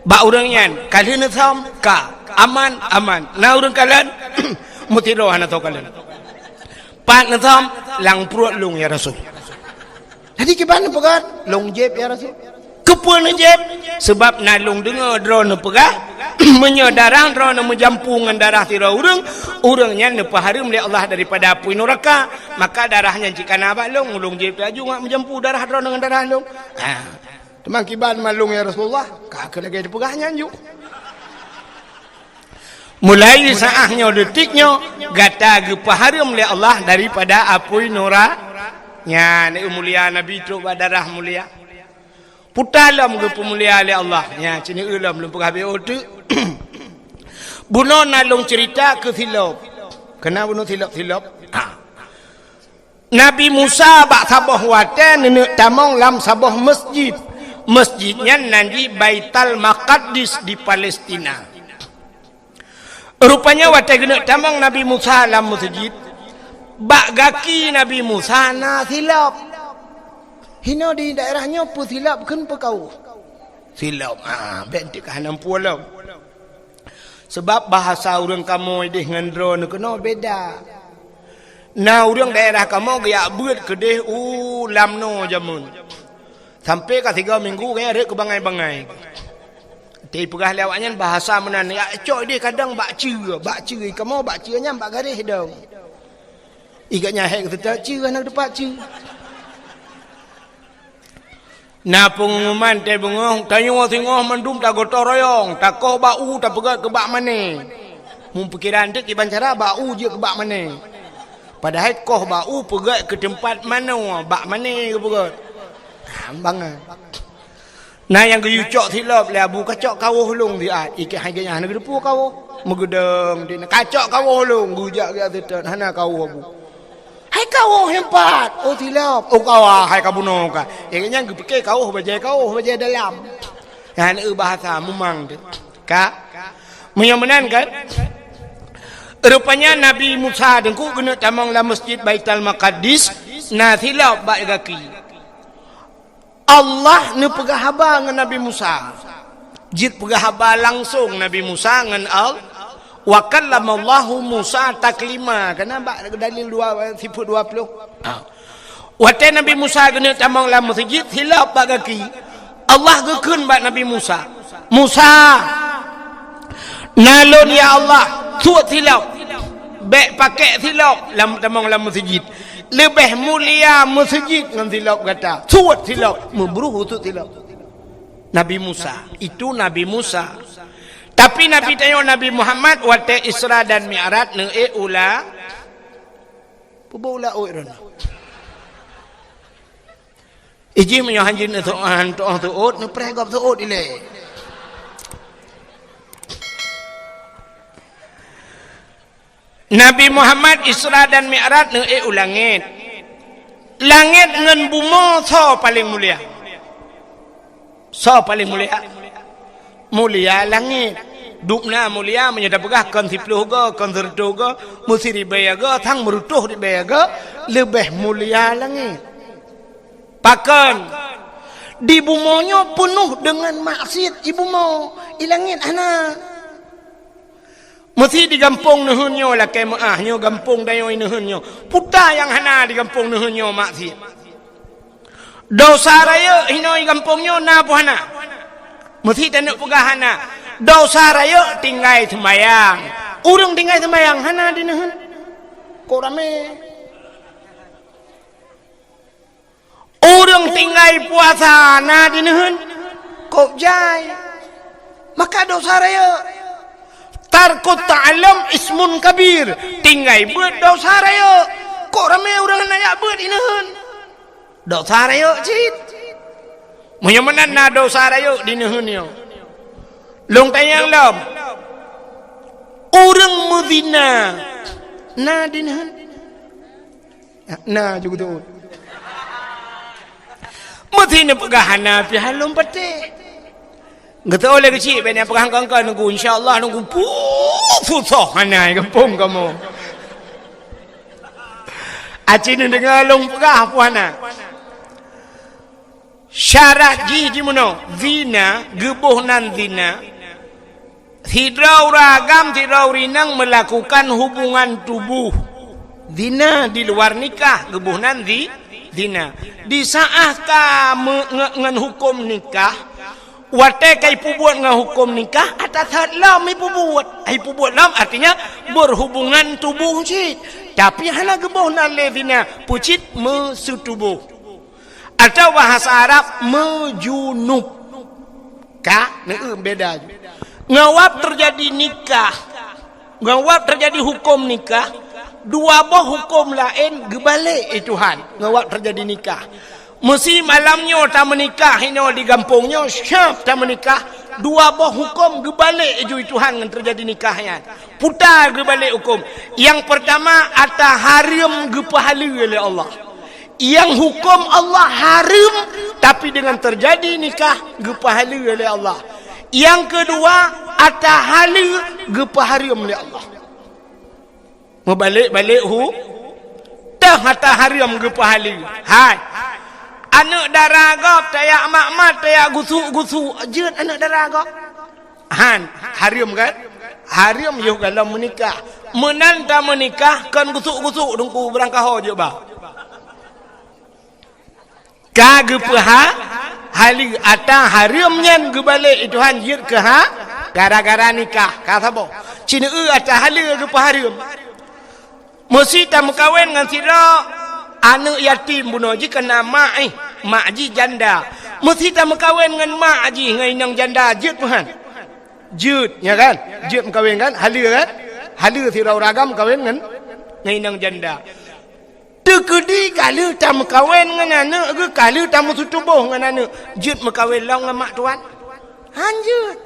bak ureueng nyan, "Ka lheueh neuthom?" "Ka." "Aman?" "Aman." "Na ureueng kalon?" "Meusidroe hana soe kalon." "Pat neuthom?" "Lam pruet lôn, ya Rasul." Jadi kiban neupeugah, "Lôn jieb, ya Rasul." "Keupeue neujieb?" "Sabab na lôn deungoe droeneuh peugah, meunyoe darah droeneuh meujampu ngon darah sidroe ureueng, ureueng nyan neupeuhareuem lé Allah daripada apui nuraka. Maka darah nyan cit ka na bak lôn, lôn jieb laju ngat meujampu darah droeneuh ngon darah lôn." Ha. "Teuma kiban mak lôn, ya Rasulullah?" "Ka keuh lagée teupeugah nyan ju." Mulai saát nyoe, detik nyoe, gata geupeuhareuem lé Allah daripada apui nura-, nyan, mulia Nabi trok bak darah mulia. Puta lom geupeumulia lé Allah. Nyan, cit neu lom lôn peugah B O teuk. Bunoe na lôn ceurita keu silop. Keunan bunoe silop-silop. Ha. Nabi Musa bak saboh watée neuneuk tamong lam saboh masjid. Masjid nyan nan jih Baital Maqaddis di Palestina. Rupanya watée geuneuk tamong Nabi Musa lam masjid, bak gaki Nabi Musa na silop. Hinoe di daerah nyoe peue silop kheun peukawöh. Silop, ha, bék teuk ka hana peue lom. Sabab bahasa ureuëng kamoe ideh ngon droeneuh keunoe beda. Na ureuëng daerah kamoe geujak beuet keudeh u lam noe jameun. Sampoe ka sigoe minggu geuhnyan rhot keu bangai-bangai. Teupeugah lé awaknyan bahasa meunan, jak cok ideh kadang bak ceue, bak ceue kamoe, bak ceue nyan bak garéh dong. Igat nyan hék geuseutôt ceue hana teumpat ceue. Na peungumuman teuh beungoh, tanyoe singoh mandum tagotong royong, takoh bak u tapeugét keu bak mané. Meupikiran teuk kiban cara bak u jeuet keu bak mané. Padahai koh bak u peugét keu teumpat manoe, bak mané geupeugét. Ha, bangai. Na nyang geuyue cok silop lé abu, "Kacok kawoh lôn siat." Ikét hai geuhnyan hana geuteupeue kawoh. Meugeudong di na, "Kacok kawoh lôn." Geujak geuseutôt, "Hana kawoh, Abu." "Hai kawoh nyan pat." "Oh, silop." "Oh, kawoh hai ka bunoe ka." Ikét nyan geupike kawoh bajée, kawoh bajée dalam. Nyan eu bahasa mumang tu. Ka? Meunyoe meunan kan? Rupanya Nabi Musa teungku keuneuk tamong lam Masjid Baitul Maqdis, na silop bak gaki. Allah neupeugah haba ngon Nabi Musa. Jeuet peugah haba langsong Nabi Musa ngon Al-, "Wa kallamallahu Musa taklima." Kana bak dalil dua, sifeut dua puluh. Ha. Watée Nabi Musa geuneuk tamong lam meuseujid, silop bak gaki. Allah geukheun bak Nabi Musa, "Musa, na lôn ya Allah, suet silop. Bék pakék silop lam tamong lam meuseujid. Leubeh mulia meuseujid ngon silop gata. Suet silop." Meubruh suet silop. Nabi Musa, itu Nabi Musa. Tapi Nabi tanyoe Nabi Muhammad watée Isra dan Mi'raj neuék u la-, peubeuet u laôt droeneuh. Iji meunyoe hanjeuet neutoh, han toh teuôt, neupreh gob teuôt ilée. Nabi Muhammad Isra dan Mi'raj neuék u langét. Langét ngon bumoe soe paleng mulia? Soe paleng mulia? Mulia langét. Dubna mulia, meunyoe tapeugah kon siplôh goe, kon sireutôh goe, meusiribée goe, sang meureutôh ribée goe, leubeh mulia langét. Pakon? Di bumoe nyoe peunoh deungon maksiet, i bumoe, i langét hana. Meusi di gampông neuheun nyoe lakée meuáh, nyoe gampông dayong i neuheun nyoe. Peue nyang hana di gampông neuheun nyoe maksiet. Desya rayeuk hinoe i gampông nyoe na peue hana? Meusi taneuk peugah hana. Desya rayeuk tinggai seumayang. Ureuëng tinggai seumayang hana di neuheun. Kok ramé? Ureuëng tinggai puasa na di neuheun, kok jai. Maka desya rayeuk. Tarkut ta'allum ismun kabir. Tinggai beuet desya rayeuk. Kok ramé ureuëng hana jak beuet di neuheun? Desya rayeuk cit. Meunyoe meunan na desya rayeuk di neuheun nyoe. Lôn tanyong lom. Ureuëng meuzina na di neuheun? Na juga tu. Meusi neupeugah hana pih lôn patéh. Geutanyoe lé keuchik, bèk neupeugah keu-keu nunggu, insya Allah nunggu puih susah hana gampông kamoe. Aci neudeungoe lôn peugah peue hana. Syarat jih jimeunoe, zina, geuboh nan zina. Sidroe ureuëng agam, sidroe ureuëng inong meulakukan hubungan tuboh. Zina di luar nikah, geuboh nan zi-, zina. Di saát ka me-, nge-, ngon huköm nikah, watée ka ipeubuet ngon huköm nikah, ata that lom ipeubuet. Ipeubuet lom artinya berhubungan tuboh cit. Tapi hana geuboh nan lé zina, peucit meuseutuboh. Atau bahasa Arab meujunub. Ka, neueu beda ju. Ngon wab teujadi nikah. Ngon wab teujadi huköm nikah. Dua boh huköm laén geubalek lé Tuhan. Ngon wab teujadi nikah. Meusi malam nyoe tameunikah inoe di gampông nyoe, siap tameunikah. Dua boh huköm geubalek ju lé Tuhan ngon teujadi nikah nyan. Puta geubalek huköm. Nyang peurtama, ata hareuem geupeuhaleue lé Allah. Nyang huköm Allah hareuem, tapi deungon teujadi nikah geupeuhaleue lé Allah. Nyang keudua, ata haleue geupeuhareuem lé Allah. Meubalek-balek hu, teuh ata hareuem geupeuhaleue. Hai. Aneuëk dara gob tajak mat-mat, tajak gusuk-gusuk, jeuet aneuëk dara gob. Han, hareuem kan? Hareuem yoh gohlom meunikah. Meunan tameunikah kon gusuk-gusuk teungku beurangkaho jeuet ba. Ka geupeuha-, haleue ata hareuem nyan geubalek lé Tuhan jeuet keu ha, gara-gara nikah. Ka saboh. Ci neueu ata haleue geupeuhareuem. Meusi tameukawen ngon sidroe aneuëk yatim bunoe jih keu na mak, eh, mak jih janda. Meusi tameukawen ngon mak jih ngon inong janda jeuet meuhan. Jeuet, ya kan? Jeuet meukawen kan? Haleue kan? Haleue sidroe ureuëng agam kawen ngon, ngon inong janda. Teukeudi ka lheueh tameukawen ngon aneuëk geuh, ka lheueh tameuseutuboh ngon aneuëk, jeuet meukawen lom ngon mak tuan? Han jeuet.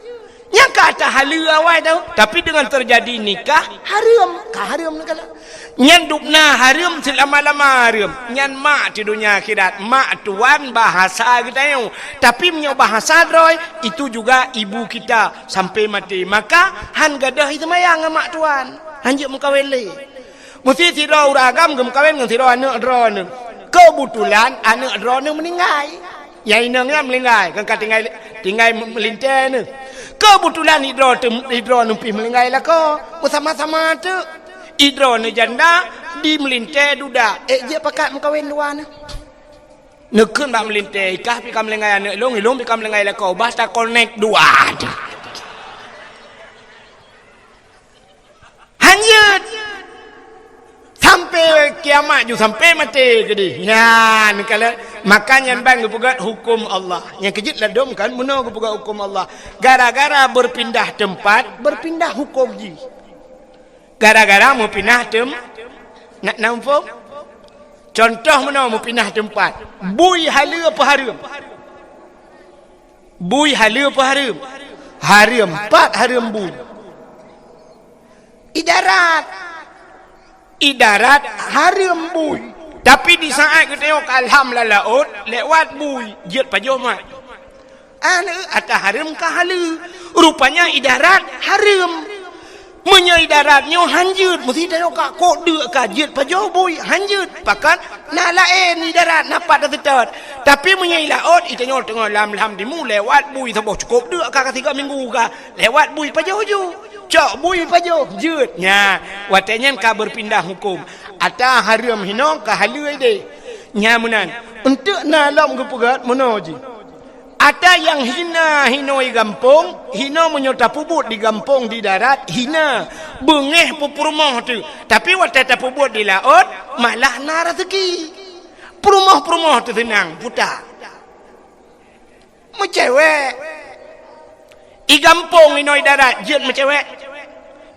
Nyang ka ata haleue awai tau, tapi deungon teujadi nikah, hareuem. Ka hareuem neukalon. Nyan dubna hareuem seulama-lama hareuem. Nyan mak di donya akhirat, mak tuan bahasa geutanyoe. Tapi meunyoe bahasa droe, itu juga ibu kita sampai mati. Maka han gadôh iseumayang ngon mak tuan. Han jeuet meukawen lé. Meusi sidroe ureuëng agam geumeukawen ngon sidroe aneuëk droeneuh. Keubeutulan aneuëk droeneuh meuninggai. Nyang inong nyan meuninggai, kon ka tinggai, tinggai meulintée neuh. Keubeutulan idroe teum-, idroe neupiih meulinggai lakoe, beusama-sama teuk. Idroe neujanda di meulintèe duda, ék jeuet pakat meukawen dua nyoe. Neukheun bak meulintèe, ikah pih ka meulinggai aneuk lôn, ilôn pih ka meulinggai lakoe, bah takonek dua teuk. Hanjeuet. Sampai kiamat ju, sampai maté keudeh. Nyan, kalau maka nyan ban geupeugét huköm Allah. Nyang keujeuet ladôm kan, meunoe geupeugét huköm Allah. Gara-gara beupindah teumpat, beupindah huköm jih. Gara-gara meupindah teum-, na, na muphom? Cuntoh meunoe meupindah teumpat. Bui haleue peu hareuem? Bui haleue peu hareuem? Hareuem, pat hareuem bui. I darat. I darat hareuem bui. Tapi di saat geutanyoe ka lham lam laôt, lewat bui, jeuet pajoh mat. Aneuk ata hareuem ka haleue. Rupanya i darat hareuem. Meunyoe i darat nyoe hanjeuet, meusti tanyoe ka kok deuk ka jeuet pajoh bui, hanjeuet. Pakon na laén i darat, na pat taseutôt. Tapi meunyoe i laôt, i tanyoe teungoh lam-lam timu lewat bui saboh cukôp deuk ka, ka tiga minggu ka. Lewat bui pajoh ju. Cok bui pajoh, jeuet. Nyan, watèe nyan ka beupindah huköm. Ata hareuem hinoe ka haleue idéh. Nyan meunan. Eunteuk na lom geupeugét meunoe jih. Ata nyang hina hinoe i gampông, hinoe meunyoe tapeubuet di gampông di darat, hina. Beungéh peu-, peurumoh teuk. Tapi watèe tapeubuet di laôt, malah na raseuki. Peurumoh-peurumoh teuh seunang, puta. Meucewek. I gampông inoe i darat jeuet meucewek.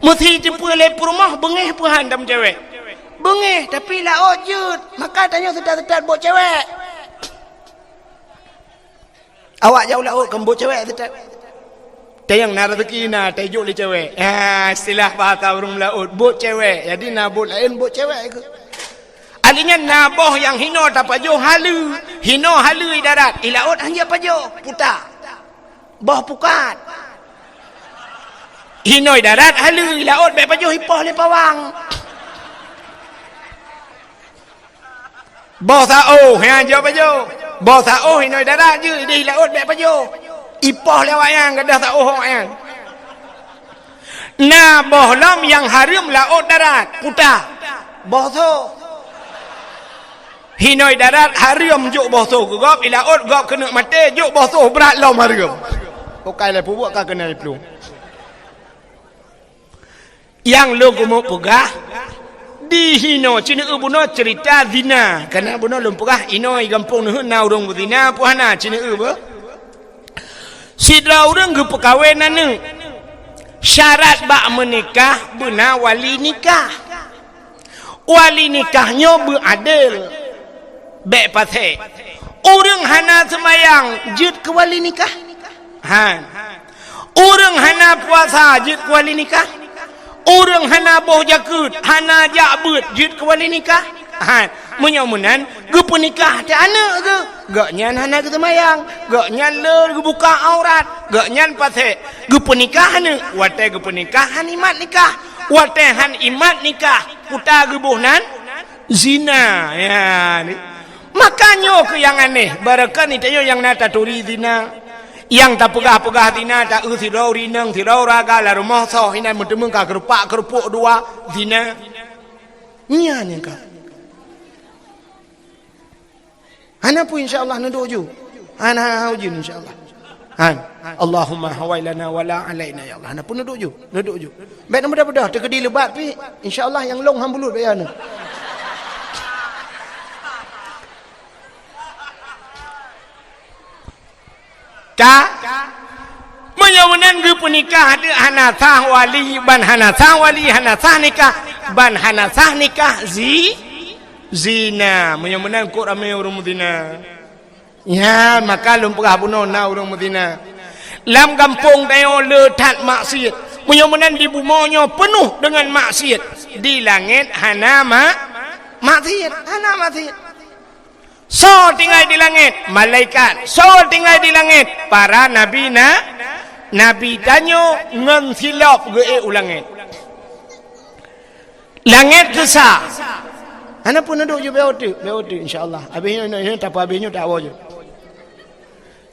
Meusti teupeue lé peurumoh beungéh peu han tameucewek. Beungéh, tapi laôt jeuet. Maka tanyoe seutat-seutat bôk cewek. Awak jak u laôt kon bôk cewek seutat. Tayang na raseuki na, tajok lé cewek. Ha, istilah bahasa ureueng laôt, bôk cewek. Jadi na bôk laén bôk cewek keuh. Akhé nyan na boh nyang hinoe tapajoh haleue, hinoe haleue i darat, i laôt hanjeuet pajoh, puta. Boh pukat. Hinoe i darat haleue, i laôt bèk pajoh, ipoh lé pawang. Boh saôh, nyan jeuet pajoh. Boh saôh hinoe i darat jeuet, idéh i laôt bèk pajoh. Ipoh lé awaknyan, gadôh saôh awaknyan. Na boh lom nyang hareuem laôt darat, puta. Boh soe. Hinoe darat hareuem jok boh soe keu gob, i laôt gob keuneuk maté, jok boh soe brat lom hareuem. Bukai lé peubuet ka keunai plueng. Nyang lôn keumeung peugah, di hinoe, sineuk bunoe ceurita zina. Kana bunoe lôn peugah, inoe i gampông neuheun na ureueng beuzina, peu hana sineuk beuh. Sidroe ureueng geupeukawen aneuk. Syarat bak meunikah beuna wali nikah. Wali nikah nyoe beuadil, bèk pasék. Ureueng hana seumayang jeuet keu wali nikah? Han. Ureueng hana puasa jeuet keu wali nikah? Ureueng hana boh jakeuet, hana jak beuet jeuet keu wali nikah? Han. Meunyoe meunan, geupeunikah teuh aneuk geuh, gobnyan hana geuseumayang, gobnyan le geubuka aurat, gobnyan pasék. Geupeunikah aneuk, watèe geupeunikah han imat nikah, watèe han imat nikah, puta geuboh nan zina. Ya, ni. Maka nyoe keuh nyang aneh, barangkapeue tanyoe nyang na taturi zina, nyang tapeugah-peugah zina, ta-eu sidroe ureueng inong, sidroe ureueng agam lam rumoh soh, inan meuteumeung ka keurupak-keurupuek dua, zina. Nyan nyang ka. Hana peue, insya Allah neuduek ju. Hana, hana ujeuen, insya Allah. Han. Allahumma hawai lana wala alaina, ya Allah. Hana peue, neuduek ju. Neuduek ju. Bèk na mudah-mudah, teukeudi leubat pih, insya Allah nyang lông han bulut baya na. Ka? Meunyoe meunan geupeunikah deuek hana sah wali, ban hana sah wali, hana sah nikah, ban hana sah nikah zi-, zina. Meunyoe meunan kok ramé ureueng meuzina. Nyan, maka lôn peugah bunoe na ureueng meuzina. Lam gampông tanyoe le that maksiet. Meunyoe meunan di bumoe nyoe peunoh deungon maksiet. Di langét hana ma-, maksiet, hana maksiet. Soe tinggai di langét? Malaikat. Soe tinggai di langét? Para nabi na-, nabi tanyoe ngon silop geuék u langét. Langét keu sa. Hana peue, neuduek ju, bèk uteuk, bèk uteuk, insya Allah. Abéh nyoe, nyoe, nyoe, tapi abéh nyoe tak awoe ju.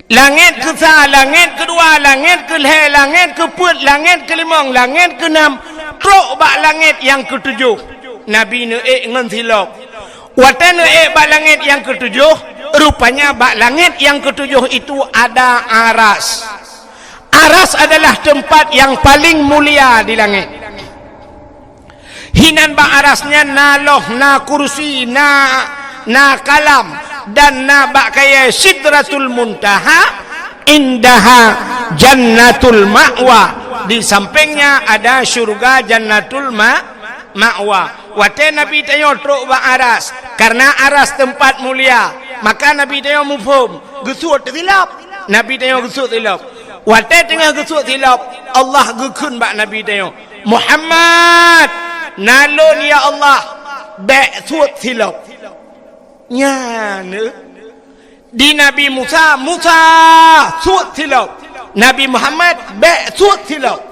Langét keusa, langét keudua, langét keulhée, langét keupeuet, langét keulimong, langét keunam, trok bak langét nyang keutujoh. Nabi neuék ngon silop. Watée neuék bak langét nyang keutujoh, rupanya bak langét nyang keutujoh itu ada aras. Aras adalah tempat yang paling mulia di langét. Hinan bak aras nyan na loh, na kursi, na, na kalam, dan na bak kayée Sidratul Muntaha, indaha Jannatul Ma'wa. Di sampingnya ada syurga Jannatul Ma-, Ma'wa. Watée Nabi tanyoe trok bak aras, karena aras tempat mulia, maka Nabi tanyoe muphom, geusuet silop. Nabi tanyoe geusuet silop. Watée teungoh geusuet silop, Allah geukheun bak Nabi tanyoe, "Muhammad, na lôn ya Allah, bék suet silop." Nyan, eh. Di Nabi Musa, "Musa, suet silop." Nabi Muhammad, "Bék suet silop."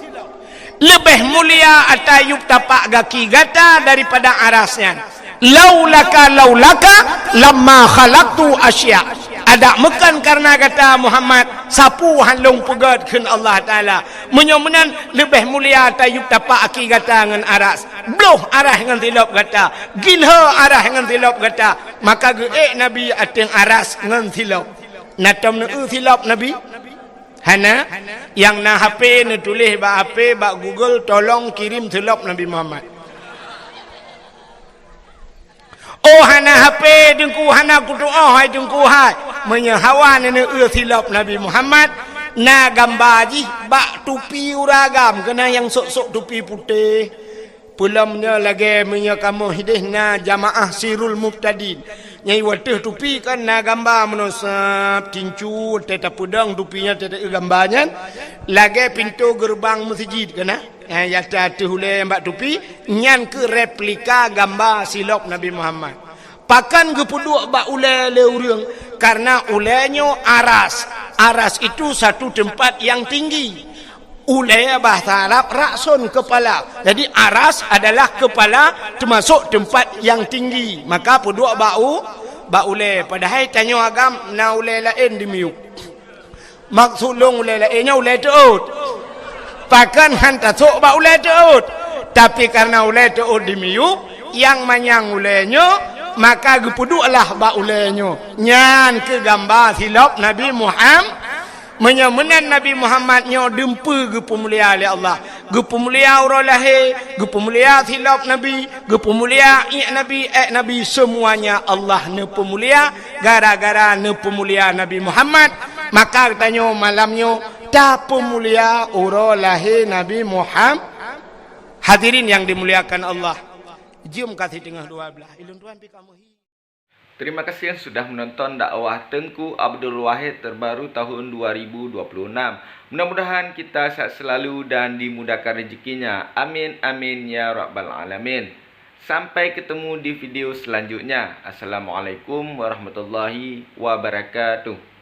Leubeh mulia ata yup tapak gaki gata daripada aras nyan. "Laulaka, laulaka, lamma khalaqtu asya." Adak meukan karena gata Muhammad, sapeue han lôn peugét kheun Allah Taala. Meunyoe meunan leubeh mulia ata yup tapak gaki gata ngon aras. Bloh aras ngon silop gata, gilho aras ngon silop gata. Maka geuék Nabi ateueng aras ngon silop. Na tom neueu silop Nabi? Hana? Nyang na H P neutuléh bak H P, bak Google, "Tolong kirim silop Nabi Muhammad." Oh, hana H P Teungku, hana kutu'oh hai Teungku hai. Meunyoe hawa neueu silop Nabi Muhammad, na gamba jih bak tupi ureueng agam, keunan nyang sôk-sôk tupi putéh. Peulom nyoe lagée meunyoe kamoe hideh na jamaah Sirul Mubtadin. Nyang wateuh tupi kan na gamba meunoe sab, tincu, watée tapeudong tupi nyan, watée taeu gamba nyan, lagée pintoe geureubang meuseujid kan na. Eh, nyata ateueh ulée nyang bak tupi, nyan keuh replika gamba silop Nabi Muhammad. Pakon geupeuduek bak ulée lé ureueng? Karena ulée nyoe aras. Aras itu satu tempat yang tinggi. Ulée bahasa Arab rakson, kepala. Jadi aras adalah kepala, termasuk tempat yang tinggi. Maka peuduek bak u-, bak ulée. Padahai tanyoe agam na ulée laén di miyueb. Maksud lôn ulée laén nyoe ulée teuôt. Pakon han tasôk bak ulée teuôt. Tapi karena ulée teuôt di miyueb, nyang manyang ulée nyoe, maka geupeudueklah bak ulée nyoe. Nyan keuh gamba silop Nabi Muham-, Meunyoe meunan Nabi Muhammad nyoe dumpeue geupeumulia lé Allah. Geupeumulia uroe lahé, geupeumulia silop Nabi, geupeumulia iék Nabi, ék Nabi, seumuanya Allah neupeumulia gara-gara neupeumulia Nabi Muhammad. Maka geutanyoe malam nyoe tapeumulia uroe lahé Nabi Muham-, Hadirin yang dimuliakan Allah, jeuem ka siteungoh dua blaih. Ulôn tuan pih ka meuhi. Terima kasih yang sudah menonton dakwah Teungku Abdul Wahid terbaru tahun dua ribu dua puluh enam. Mudah-mudahan kita sehat selalu dan dimudahkan rezekinya. Amin, amin, ya rabbal alamin. Sampai ketemu di video selanjutnya. Assalamualaikum warahmatullahi wabarakatuh.